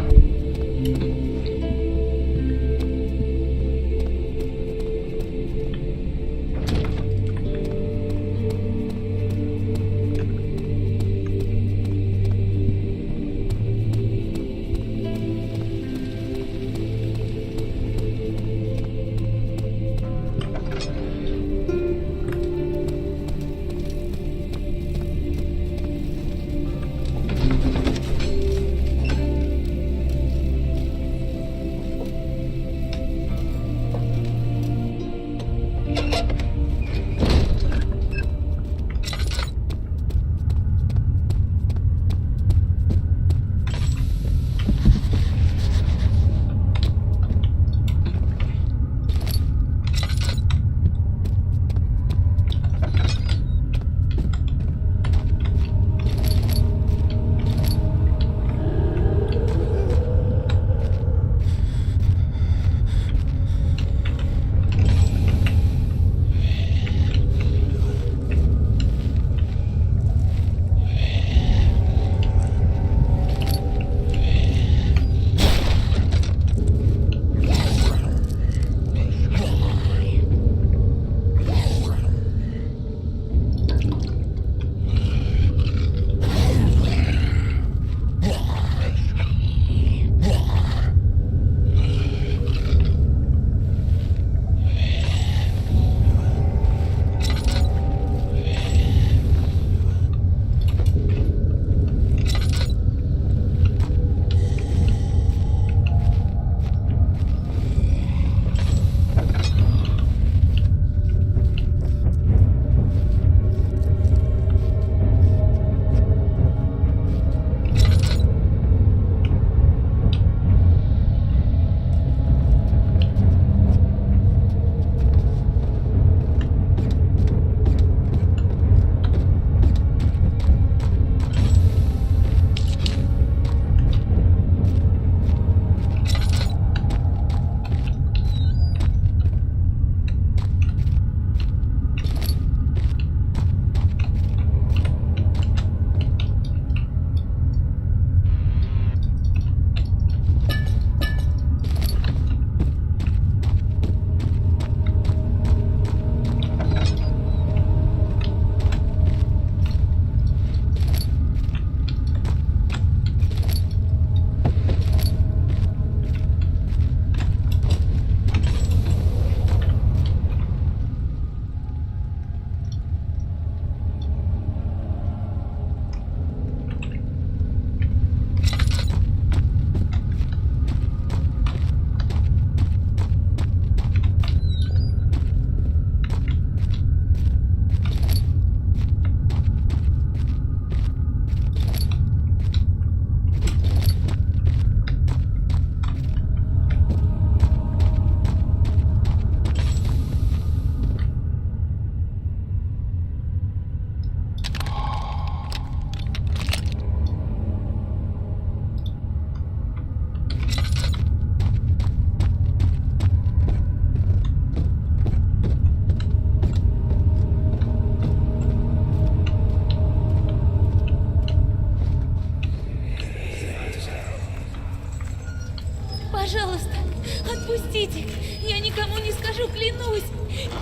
никому не скажу, клянусь.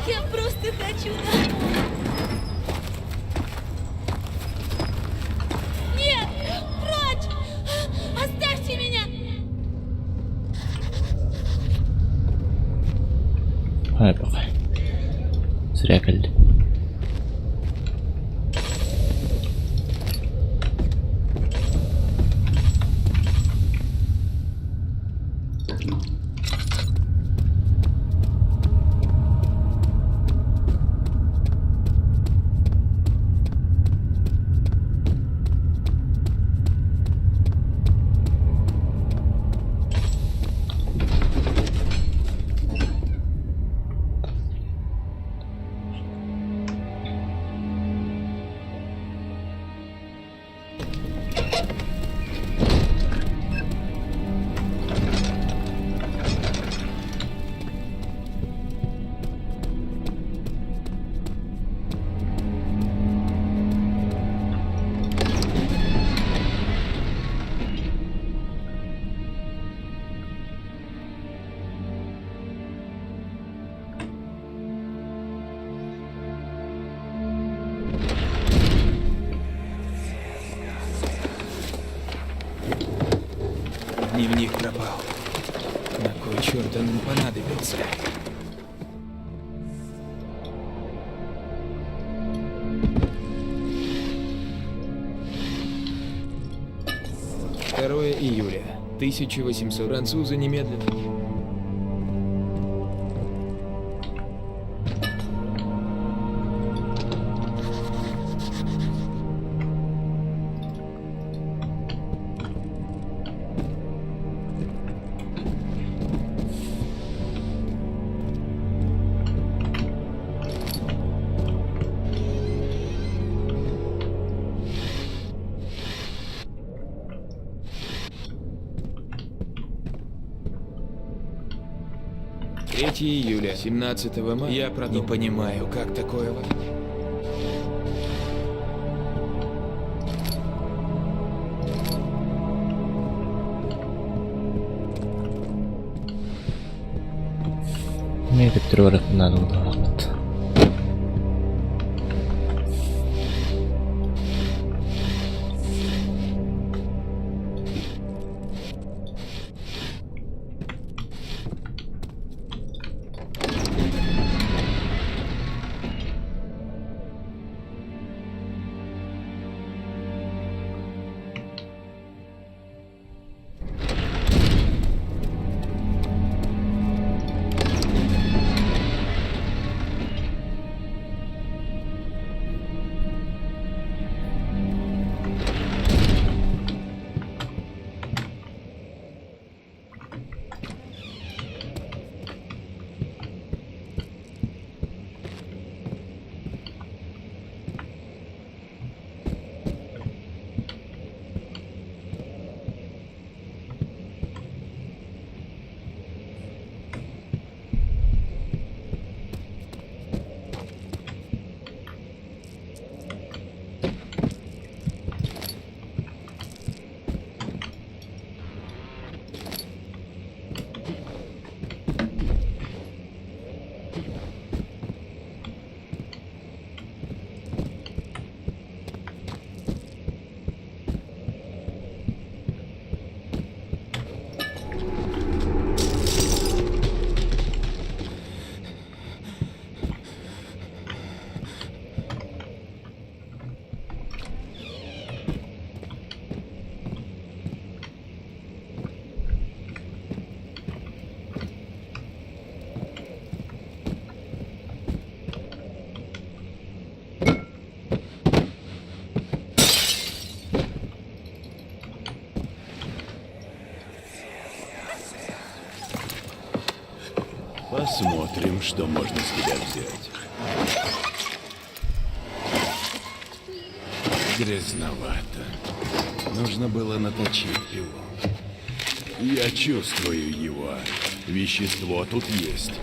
Я просто хочу домой. Нет, прочь! Оставьте меня! Хай пока. Зря кэллим. Дневник пропал. На кой черт он им понадобился? Второе июля. 1800. Французы немедленно... 3 июля, 17 мая. Я не понимаю, как такое... Эмиэ төттөрү барыахпын наада буоллаҕыт. Посмотрим, что можно с тебя взять. Грязновато. Нужно было наточить пилу. Я чувствую его. Вещество тут есть.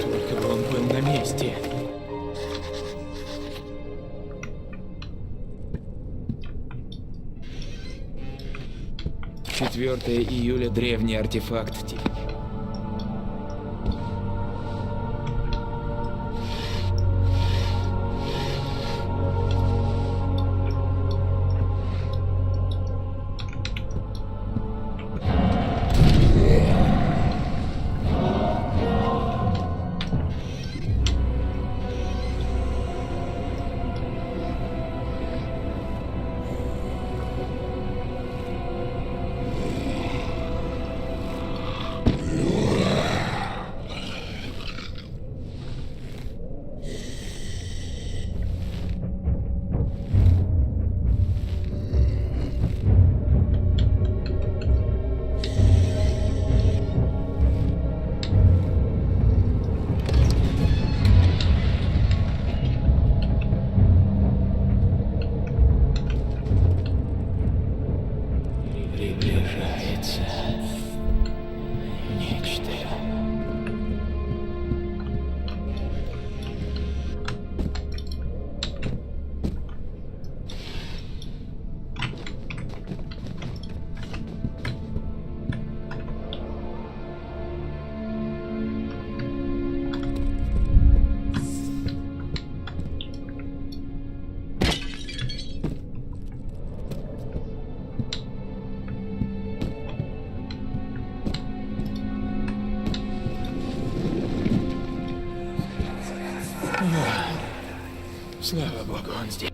Только бы он был на месте. 4 июля древний артефакт. Приближается нечто. Слава богу, он здесь.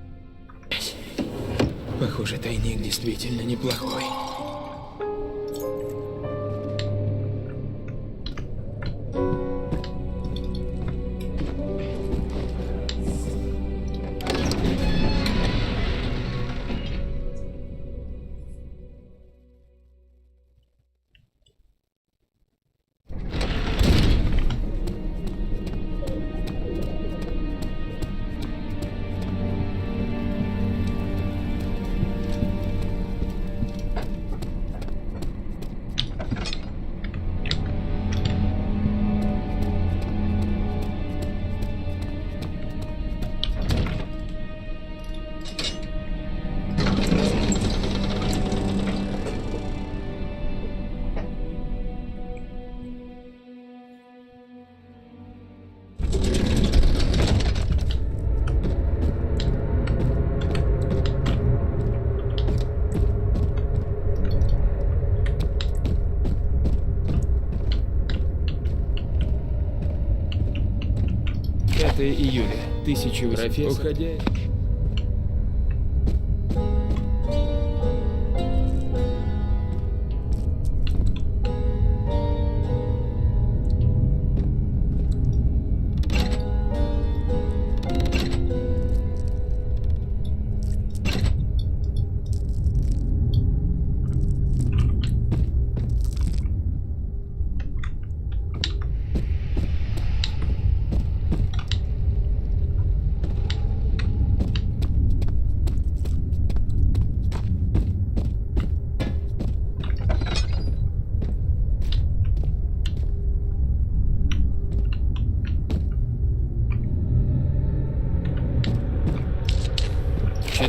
Похоже, тайник действительно неплохой. 5 июля 1800... Уходя...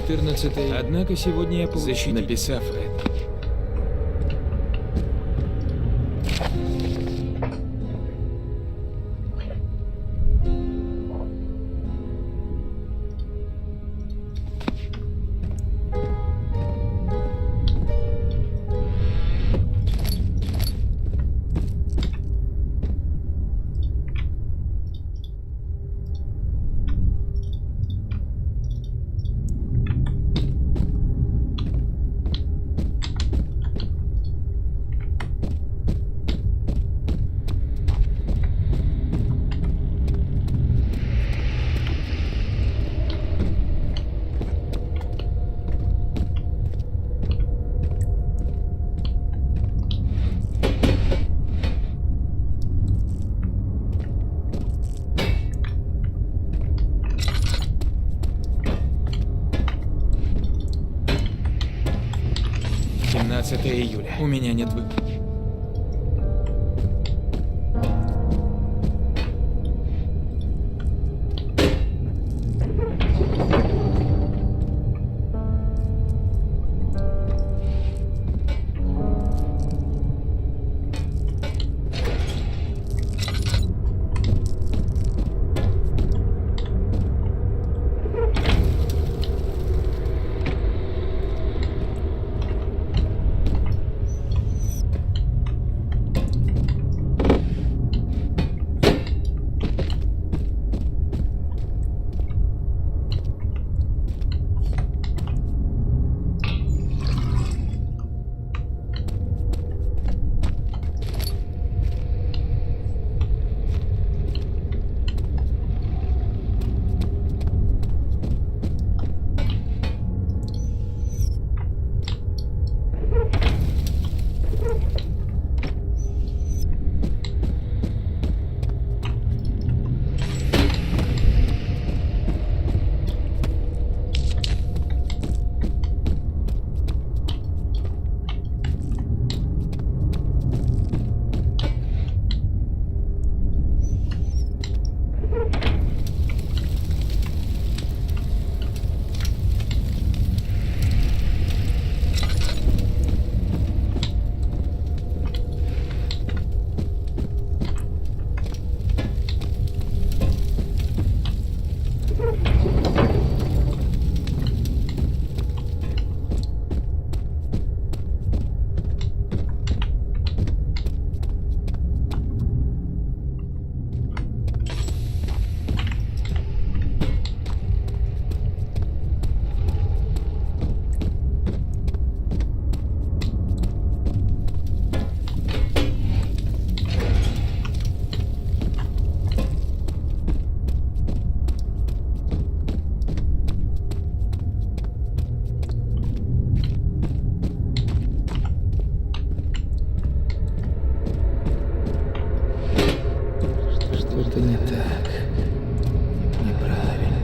14 Однако сегодня я получил, написав это. 17 июля. У меня нет выбора. так. Неправильно.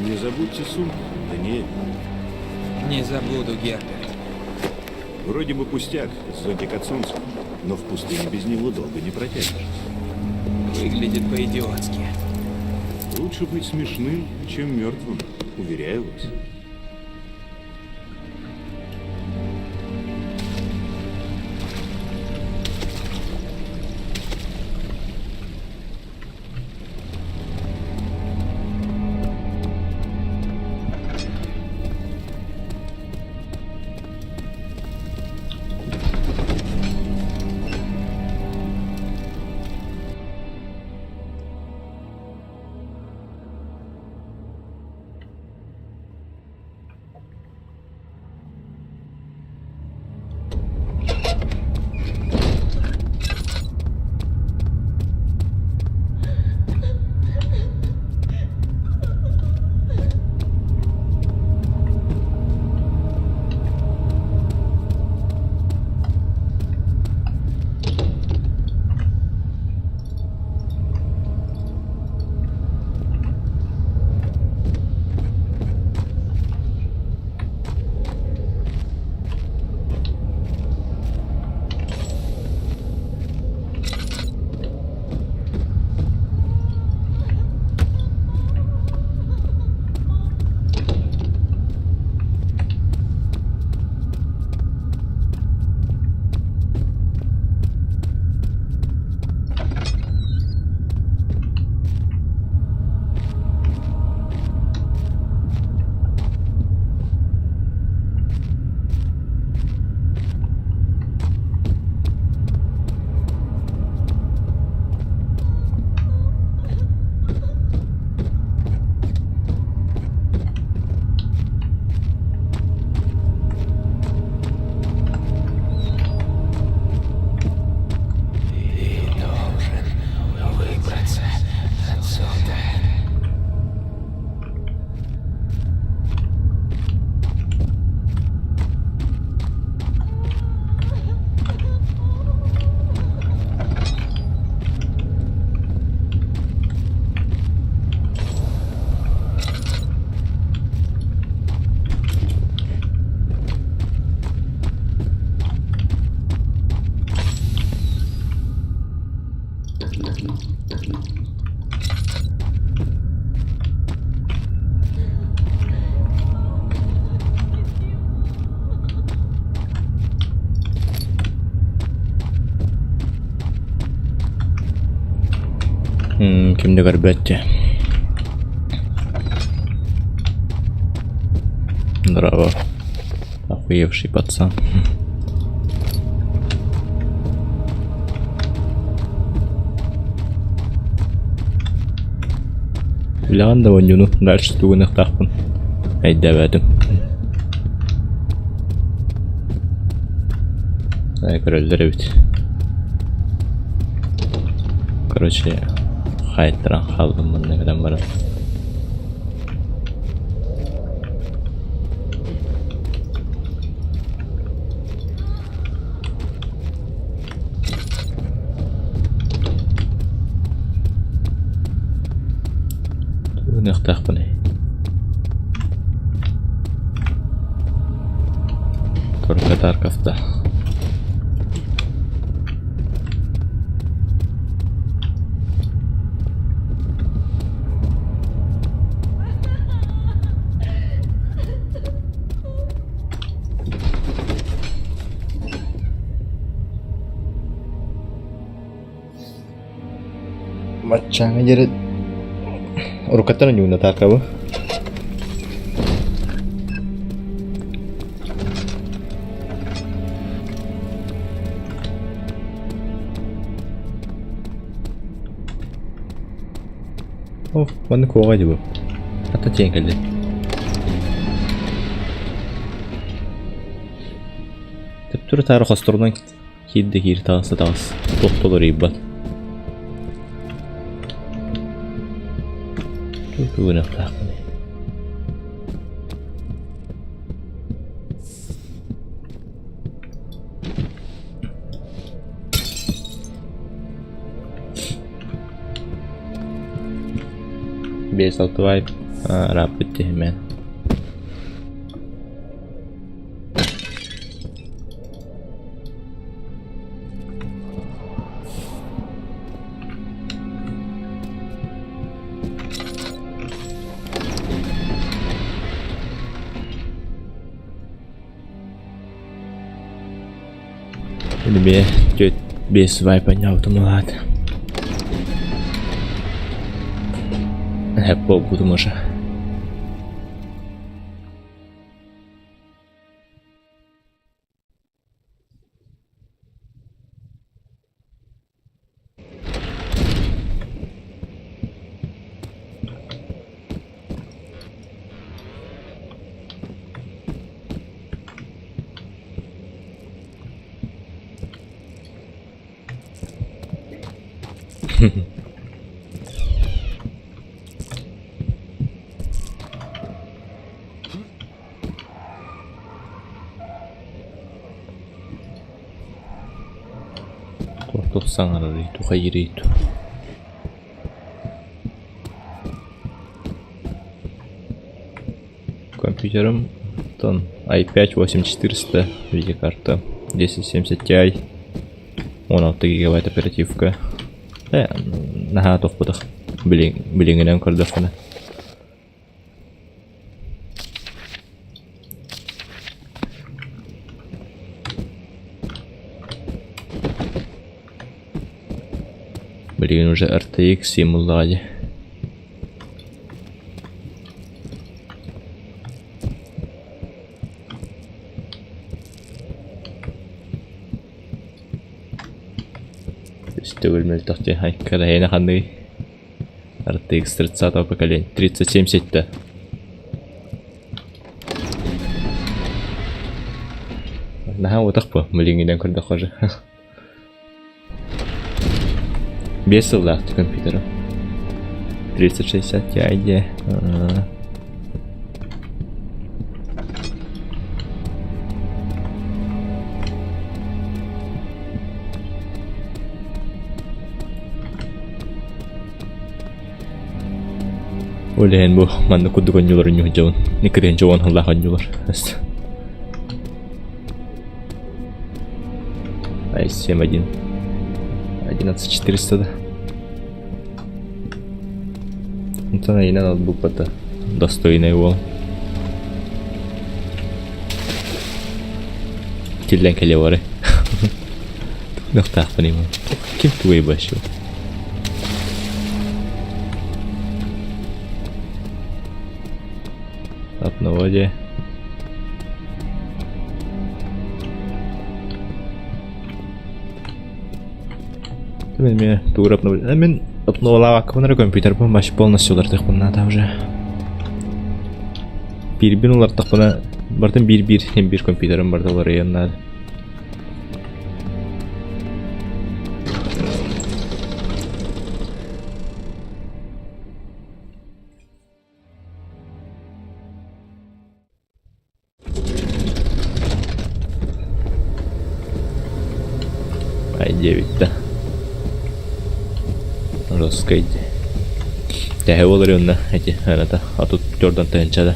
Не забудьте сумку, Даниэль. Не забуду, Герберт. Вроде бы пустяк, зонтик от солнца, но в пустыне без него долго не протянешь. Выглядит по-идиотски. Лучше быть смешным, чем мертвым, уверяю вас. Ты должен выбраться отсюда. Ким да көрбөт дии. Здорово. Охуевший пацан. Билэҕин да оонньууну дальше тугуныахтаахпын өйдөөбөтүм. Ээ көрөллөр эбит. Короче, хаайтаран хааллым манна кэлэн баран. Тугуныахтаахпыный? Только Тарковта. Баччааҥҥа диэри уруккаттан ойууна Тарковы. О, манна куоҕа дии бу. Хата тиийэн кэллин. Төптөрү-таары хосторунан киир да киир, таҕыс да таҕыс. Туох да уларыйбат. Тугуныахтаахпыный? Биэс алтыбай. Ырааппыт тиһимэн. Эмиэ түөрт биэс свайп анньаабытым улаат. Эһэп буолбутум уже. Туох саҥарарый, тухайырый Компьютерым тон i5 8400 видеокарта 1070 Ti 16 гигабайт оперативка. Э, наһаа тохпутах. Билиҥҥинэн көрдөххүнэ. Билигин уже RTX символлаҕа дии. Үс төгүл мөлтөх дии айкараһыйна ханныгый? RTX 30 поколения 3070 Наһаа уотах бу, билиҥҥинэн көрдөххө же. Биэс сыллаах компьютера. 3060 Ti диэ. Ол иһин бу маннык курдук оонньуулар оонньуу Никрен дьон ыллаах оонньуулар. i7 1. 11400 да. Онтон айынан ноутбукпата достойный уол. Тиллэн кэлиэ бары. Тугунахтаахпын имам. Ким тугай башы? Обнова дьэ. Мин эмиэ тугу обновлять. Мин обновлаабаккабын эрэ компьютербын вообще полностью уларытыахпын наада уже. Биирбин улартахпына барытын биир-биир биир компьютерым барыта уларыйыан наада. Ай диэбиттэ. Жесткай дии. Тэһэ буолар уонна эти аната 34 тыһыынча да.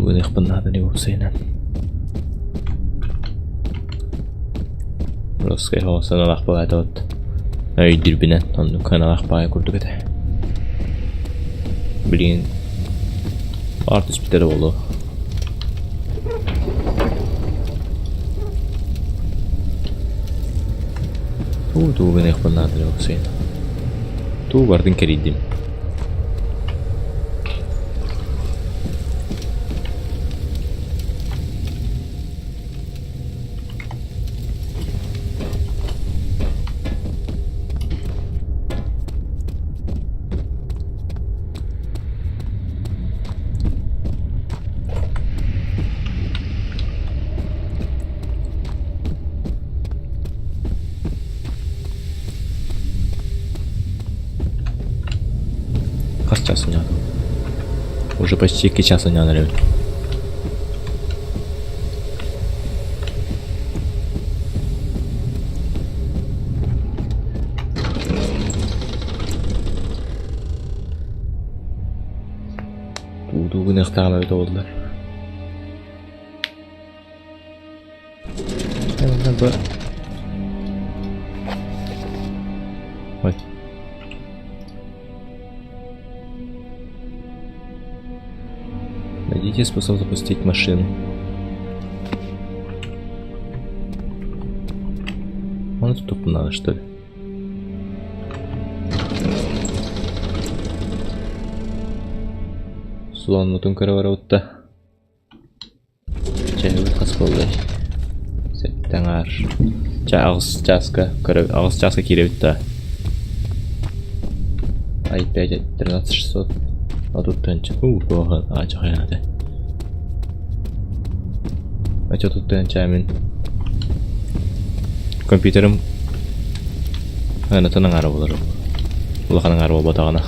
Гыныахпын наада не уопсайынан. Русскай саналаах баҕайы вот өйдүүрбүнэн оннук саналаах баҕайы курдук этэ. Билигин Аар түспүтэ буолуо. Туу туу гыныахпын наада уопсайын. Туу бардын кэрийдим. Хас чаас оонньоотум? Уже почти 2 часа оонньоон эрэбин. Туу-туу гыныахтааҕым эбитэ буоллар. Ой. Найдите способ запустить машину. Он тут надо, что ли? Слон көрө барабытта. Чэһибит хас буоллай? Сэттэ аҥаар. Чэ аҕыс чааска көрө аҕыс чааска киирэбит да. Ай пять 13 600 30 тыһыынча. Уу туоһун аачахайан этэ. Оччо 30 тыһыынча мин компьютерым ыанатын аҥаара буолар. Улахан аҥаара буолбатаҕына.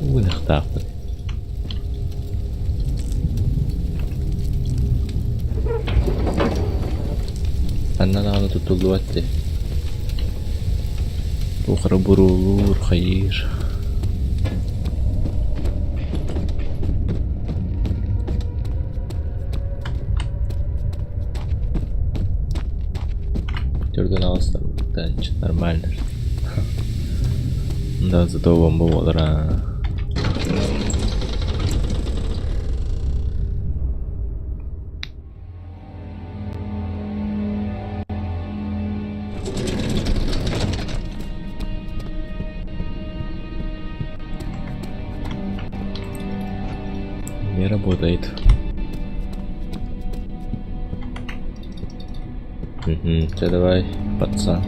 Ынахтаахпын. Ханна даҕаны туттуллубат дии. Туох эрэ буруолуур, хайыыр. Түргэн аҕыстарбыттан нормально. Да, зато бомба буолар аа. Не работает. Угу, ты давай, пацан.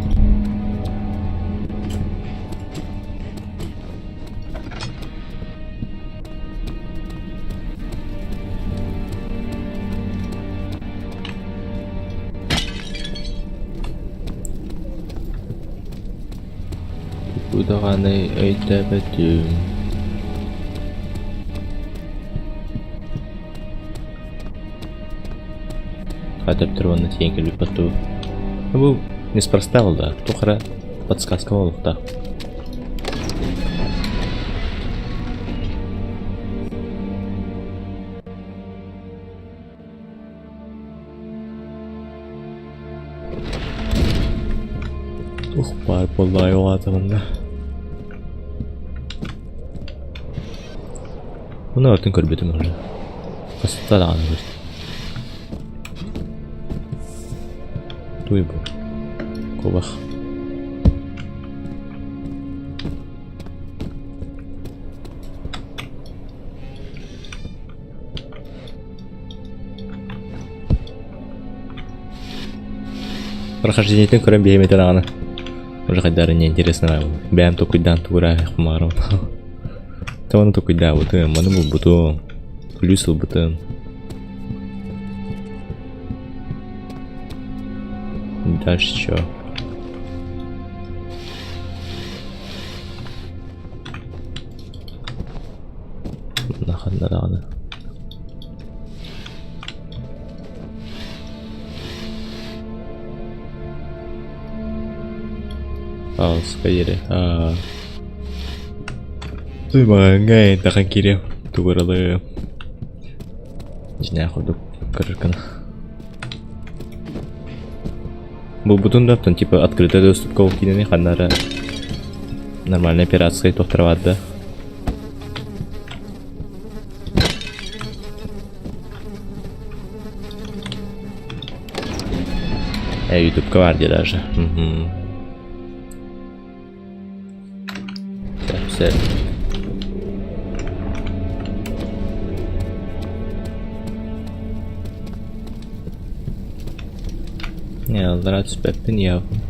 Бу даҕаны өйдөөбөтүм. Хатып уонна тиийэн кэлбиппит дуу. Бу неспроста буолла, туох эрэ подсказка буолуохтаах. Туох баар буоллаҕай оҕоотоҕунна. Муну атын көрбүтүм уже. Хаста даҕаны көрдүм. Туй бу. Кубах. Прохождениетин көрөн биһиэмэтэ даҕаны уже хайдары не интересно бэйэм токуйдаан тугура хумаарым Тону токуйдаабытым, маны булбутум, плюс ылбытым. Дальше что? Ханна даҕаны. Аҕыска диэри. Аа. Туймаҕаҥҥа эйдэхин киириэм. Тугуралыым. Дьиҥнээх курдук көрөр гына. Булбутун да оттон типа открытый доступка ол киинэни ханна эрэ нормальная пиратскай туохтара баар да. Ютубка баар дии даже. Мгм. Сөп. Не, аллараа түспэппин явно.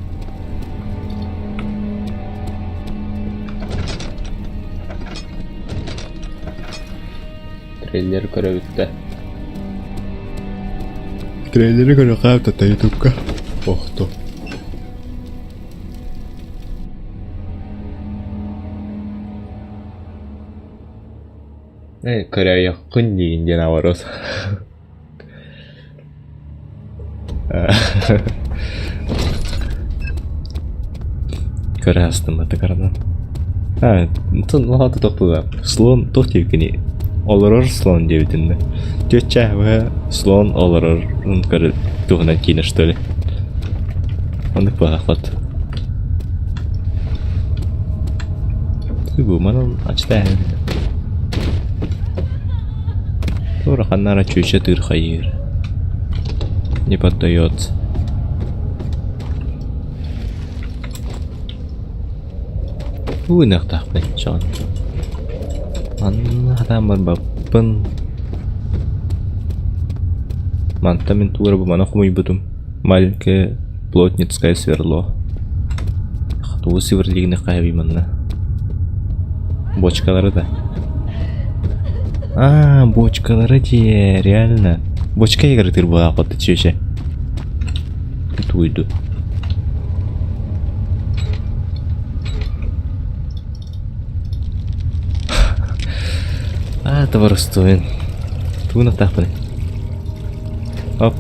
Трейлер көрө бүттэ. Трейлери көрүөххэ тата ютубка. Охто. Э, көрөөйөххүн диин диэн наоборот. Көрө астыммата каранан. А, тон тохтуга. Слон туох диэбиккиний? Олорор слон диэбитин да. Түөччээҕэ слон олорорун көрө туһунан киинэ что ли? Оннук буолаахпат. Бу манан ачтааһын. Туора ханна чүчэ тыыр хайыыр. Не поддается. Уу ыныахтаахпын чоҕун. Манна хатаан барбаппын. Мантан мин туора бу маны хомуйбутум. Маленькое плотницкое сверло. Тугу сверлигини хайабый манна? Бочкалары да. А, бочкалары дии, реально. Бочка игры буолаахпыт чүөчэ. Туйду. А, товарыстуин. Тугун аттаахпыный? Оп.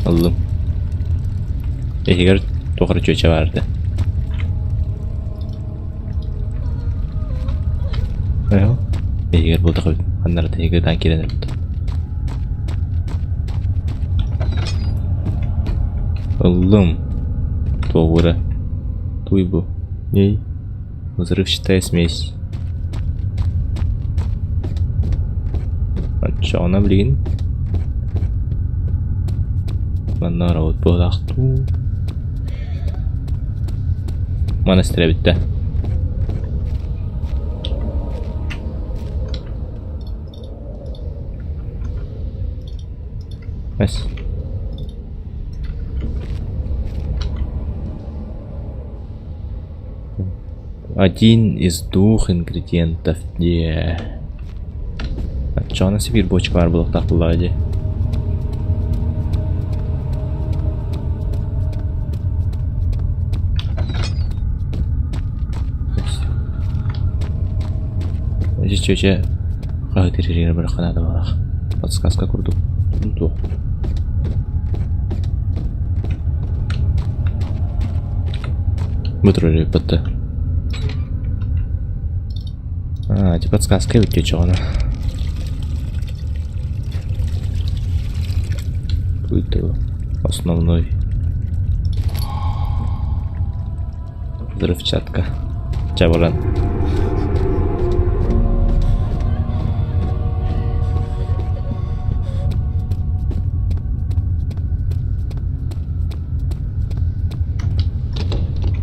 Ыллым. Иһигэр туох эрэ чүөчэ баар этэ. Иһигэр буолтах эбит. Ханна эрэ иһигэр ытаан киирэн эрбит. Ыллым. Туоҕура. Туй бу. Ней. Взрывчатая смесь. Оччоҕуна билигин манна барабыт буолаахтуу. Монастырь эбит да. Эс. Один из двух ингредиентов диэ. Оччоҕуна сибиир бочка баар буолуохтаах буоллаҕа дии. Ити чүөчэ хаһыытыыр барахха наада баҕалаах. Подсказка курдук. Туох. Бу турар батта. А, ити подсказка эбит чүөчэҕинэ. Какой-то основной. Взрывчатка. Чэ баран.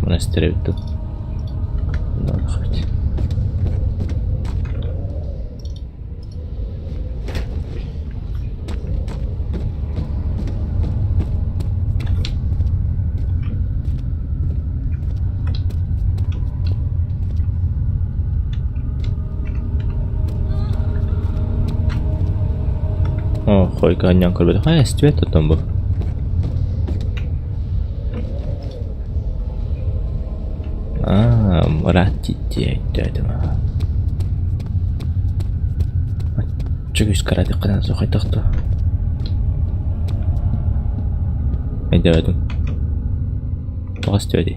Монастырь эбит дуу. Оо, хойка анньан көрбөтөх. Ээ, эстибэт оттон бу. Аа, ыраат диэйдээтим аа. Чүгүс каратыххынан сухайдах дуо? Өйдөөтүм. Тоҕо истибэтий?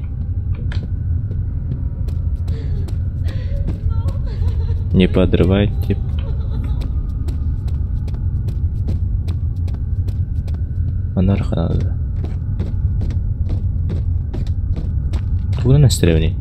Не подрывайте. Манар хаалла. Тугунан эстэрэбиний?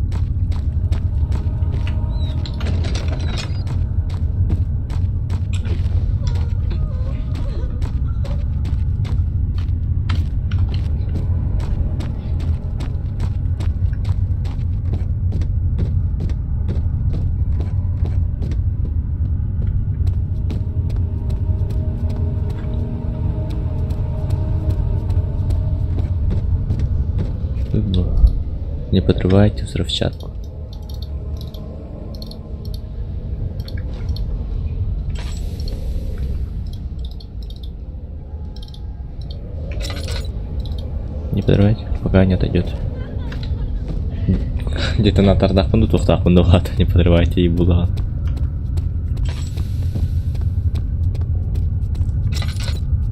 Не подрывайте взрывчатку. подрывать, пока не отойдет. Детонатордаахпын да туохтаахпын да улаата не подрывайте и булаҕын.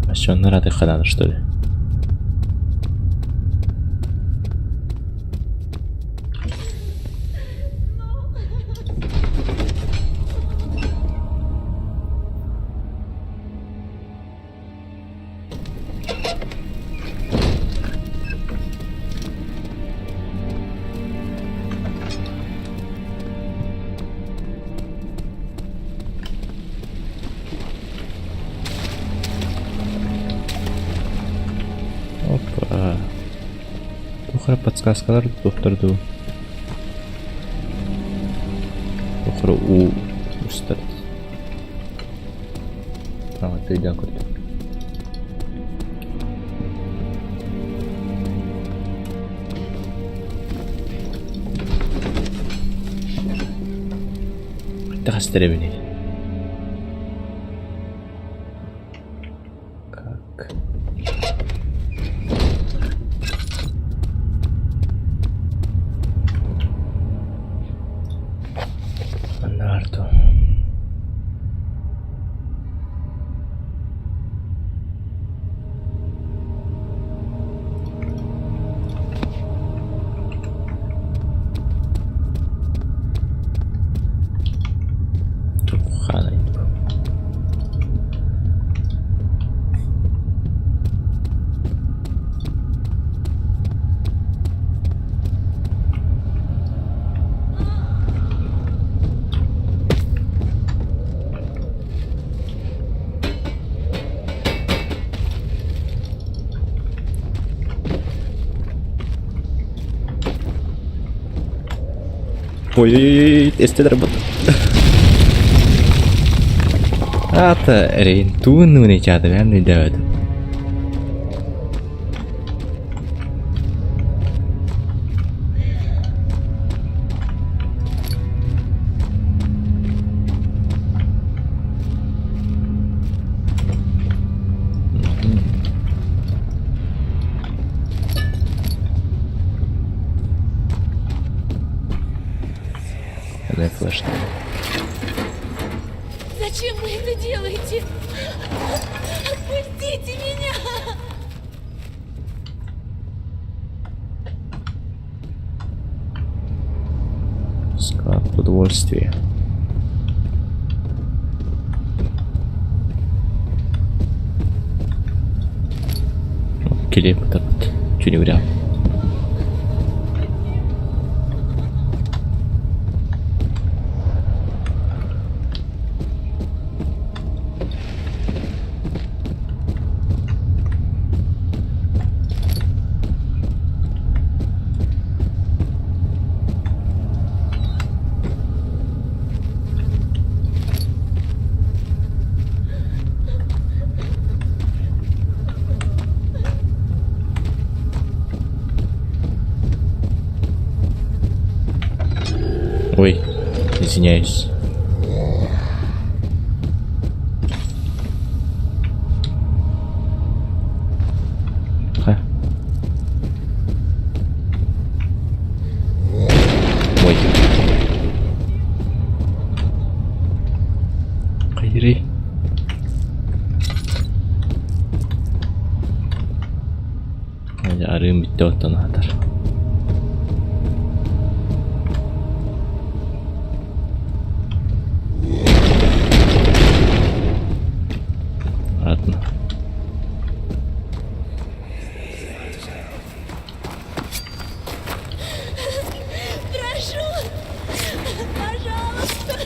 А что, нарады хананы, что ли? Опа. Туох эрэ подсказкалар туохтар дуу? Туох эрэ уу устар. Өйдөөн көрдүм. Хайдах эстэрэбиний? Как? Леонардо. Тухханый. Ой-ой-ой, эстэлэр бут. Аата эрэйин туун нуни чаатыран өйдөөбөтүм. Дай флешку. Зачем вы это делаете? Отпустите меня! Склад продовольствия. Килиэп ытарбыт. Түнүгүрэ. Ой, извиняюсь. Ха. Ой. Хайырый. Арыым бүттэ оттон аһатар. Ладно. Прошу! Пожалуйста!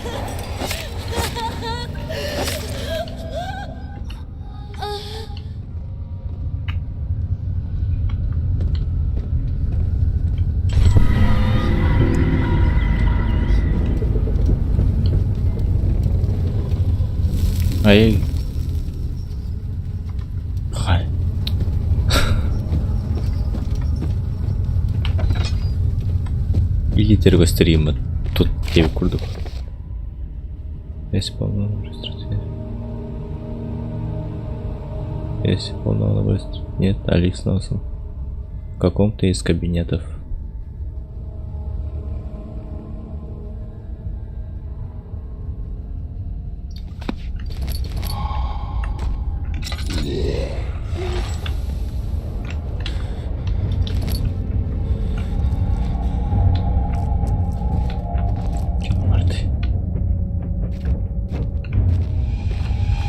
Ай. Хай. Илитер көстөрүүм тут диэбит курдук. Если по-моему, Если полного быстро. Нет, Алекс Носом. В каком-то из кабинетов. Марты.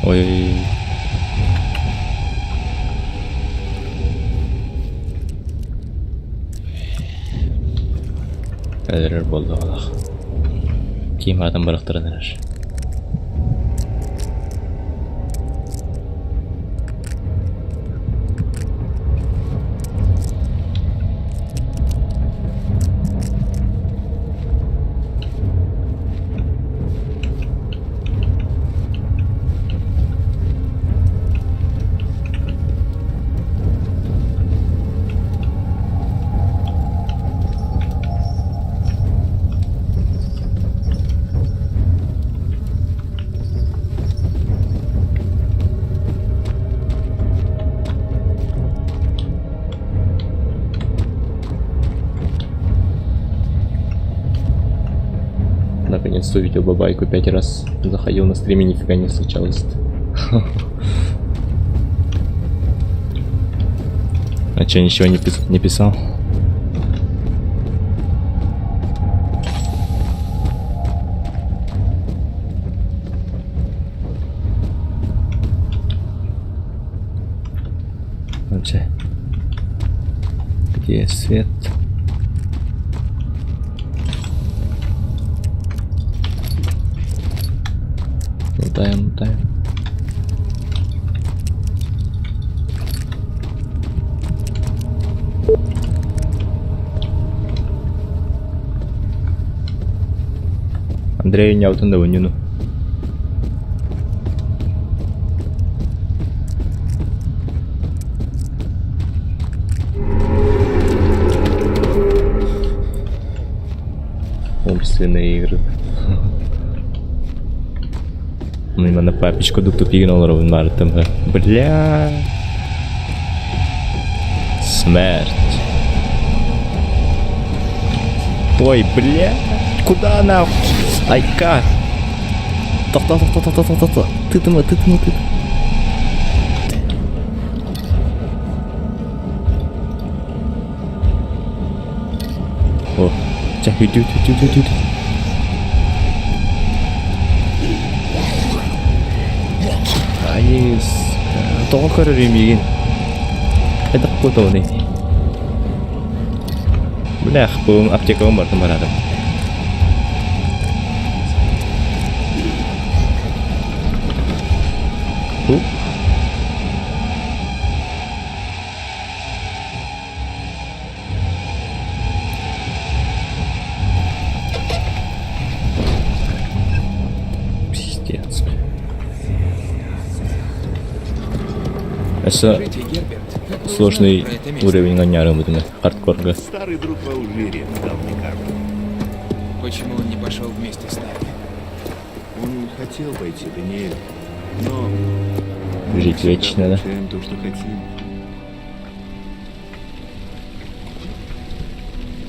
Ой. Өлөрөр буоллаҕалаах. Ким аатын бырахтаран эрэр. Наконец-то увидел бабайку пять раз. Заходил на стриме, нифига не случалось. А че, ничего не, пис не писал? Вообще. Где свет? Лутаем, лутаем. Андрей ньаутын да унньуну. Умственные игры. Именно папичку дук тупигин олоробун баарыттым. Бля. Смерть. Ой, бля. Куда она? Айка. Тохто, тохто, тохто, тохто, тохто. Тытыма, тытыма, тытыма. О, чэ, үтү, үтү, үтү, үтү. Айыс. Тоҕо көрөр миигин? Хайдах куотабыный? Блях, бу аптекаҕа бардым бараатым. Бу Пиздец. Это Скажите, Герберт, как вы сложный узнали про это место? уровень гоняры хардкорга. Старый друг в Алжире дал мне карту. Почему он не пошел вместе с нами? Он хотел пойти, Даниэль, но Жить всегда вечно, да? получаем то, что хотим.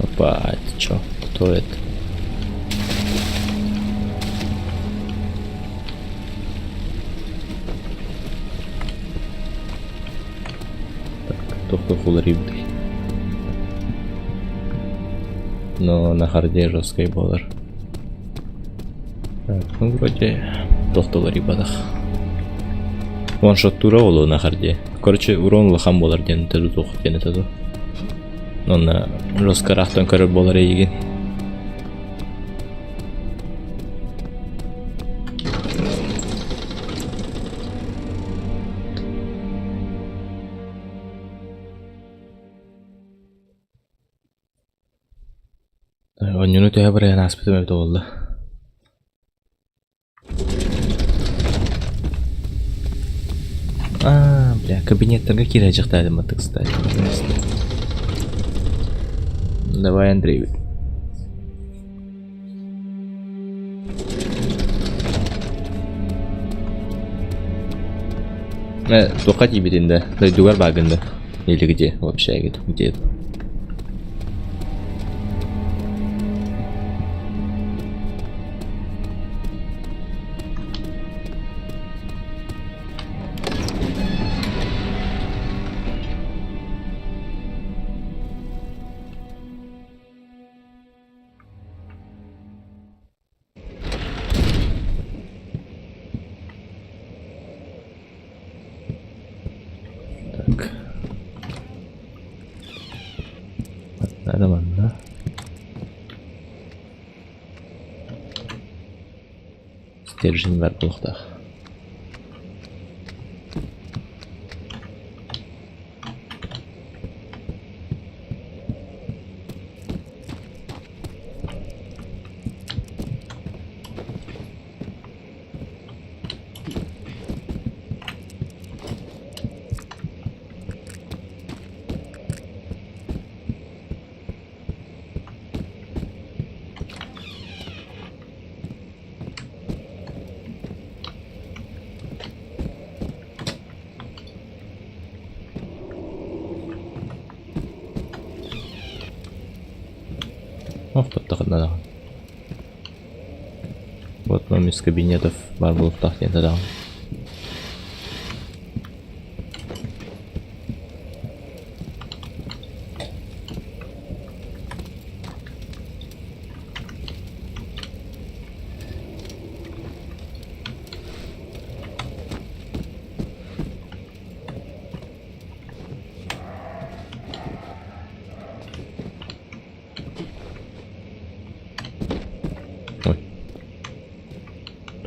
Опа, это чё? Кто это? Так, только уларыйбытый. Но на харде жесткий болар. Так, ну вроде туох да уларыйбатах. Ваншоттуура буолуо на харде. Короче, урон улахан буолар диэн этэ дуу, туох диэн этэ дуу. Онно жестко ыраахтан көрөр буолар эйигин. Онньуну төһө барыан ааспытым эбитэ буолла. А, бля, кабинеттарга киирэ дьахтаатым кстати. Давай, Андрей. Э, туохха тиийбитин да, дойдугар баагын да? Или где вообще, где это? Надо манна. Стержень бар буолуохтаах. Охтоттоххуна даҕаны. Вот нам из кабинетов баар буолуохтаах диэн даҕаны. Ой.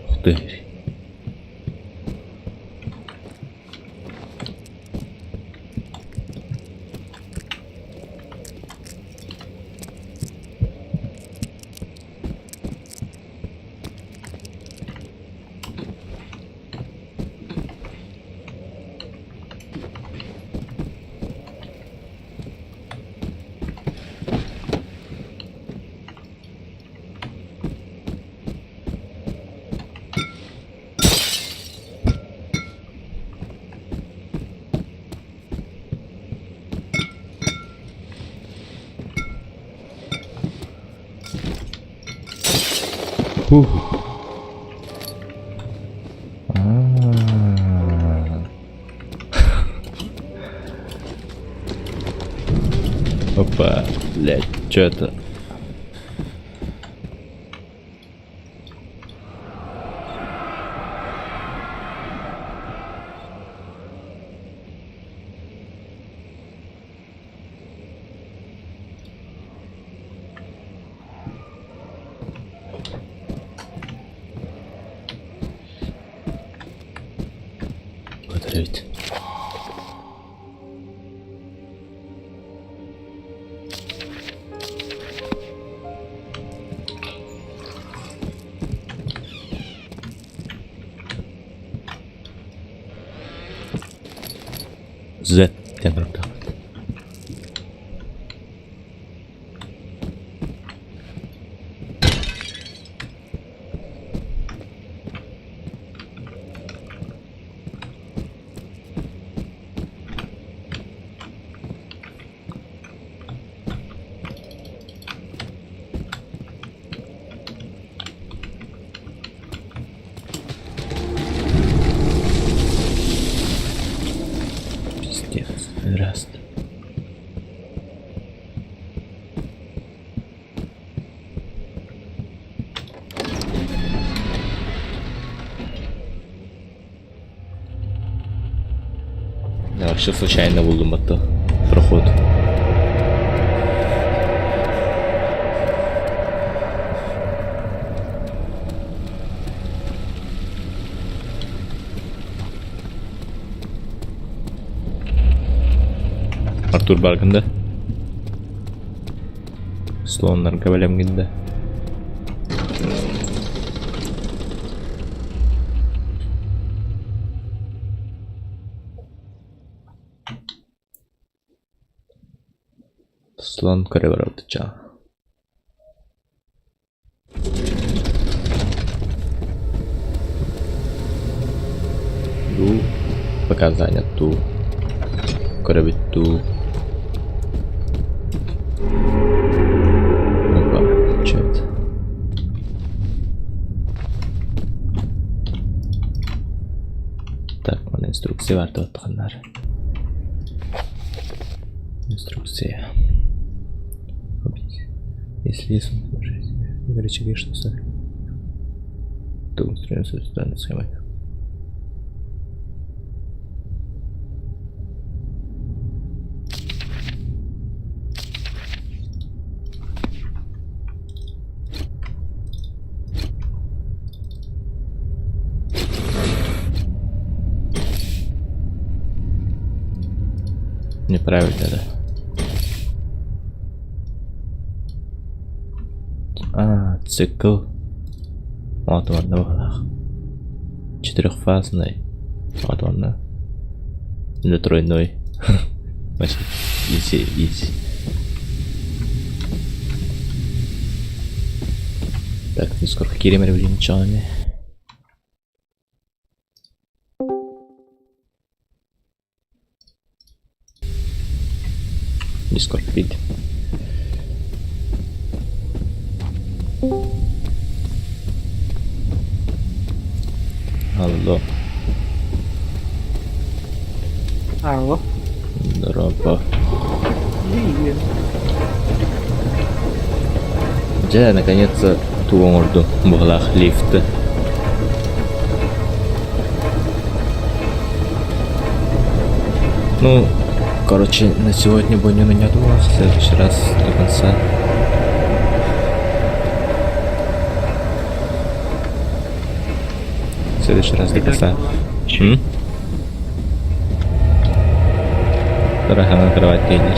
Ух ты. Фух. А-а-а. Опа, блядь, что это? Подрыть. Z диэн барыктаахпыт. Пиздец, раз. Я вообще случайно буллум это проход. Артур бааргын да? Слоннарга бэлэмҥин да? Слон көрө барабыт Дуу, пока занят дуу, көрөбүт дуу. Опа, чё это? Так, мана инструкция бар туттаханнар. Инструкция. Если есть рычаги, что то инструмент данной схемой. правильно, да. А, цикл. Вот манна быһалаах. Четырехфазный. Вот манна. Или тройной. Вообще, изи, изи. Так, ну скоро киирим эрэ билигин чоҕуне. Дискорд киирдим. Алло. Алло. Дорообо. Привет. Дьэ, наконец-то тугу оҥордум быһалаах лифты. Ну, короче, на сегодня будем не думал, в следующий раз до конца. В следующий раз до конца. М? Дорогая кровать тренер.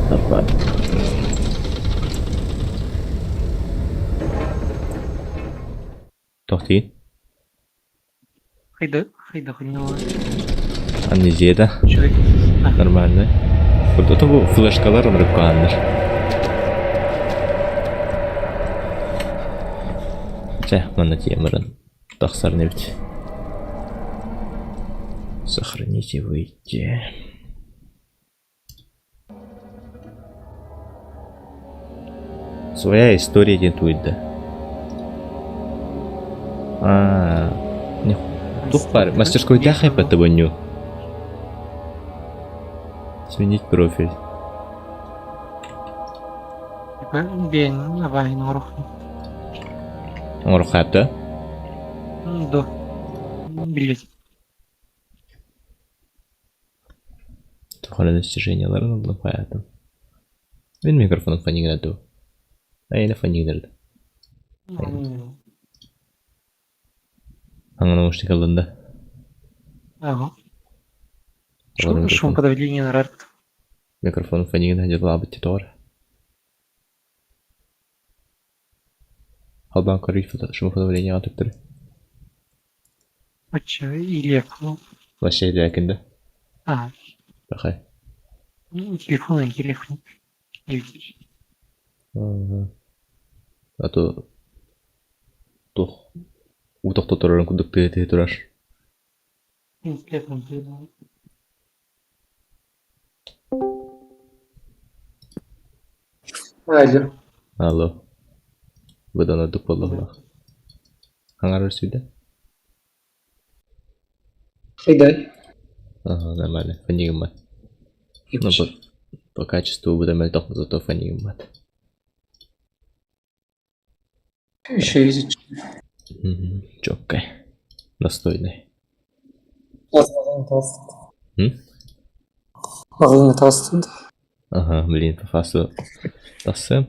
Опа. Тохтии. Хайда, хайда ханнала. Амнезия да? Үчүгэй. Нормально. Курдук бу флешкалар онруккааннар. Чэ, манна тиэмэрин тахсар эбит. Сохранить и выйти. Своя история диэн туйда. Аа, тух баар мастерскойдаах хайпатта бонньу. Сменить профиль. Биэн абааһын оҥоруох. Оҥоруоххаапта? До. Билбэт. Туох эрэ достижениеларын ыллым хайаатым. Мин микрофоным фонигына дуу? Айна фонигнырда. Аңа наушник ыллын да? Ага. Шум подавление нарар. Микрофон фонигына дьылаабыт тоҕор. Халбаан көрүй шумоподавлениеҕа төптөрү. Оччо илиэххэ Вообще илээкин да? Аа. Пахай. Телефон телефон. А то туох уу тохтоторорун курдук тыа-тыа турар. Телефон Алло. Алло. Быдан ордук буоллаҕына. Хаҥарар сүдэ? Хайдай. Ага, нормально. Фонигмат. Ну, по, по качеству быдан мөлтөх, зато фонигмат. Еще изучи. Чоккай. Достойный. М? Ага, Ага, блин, по фасту тахсыам.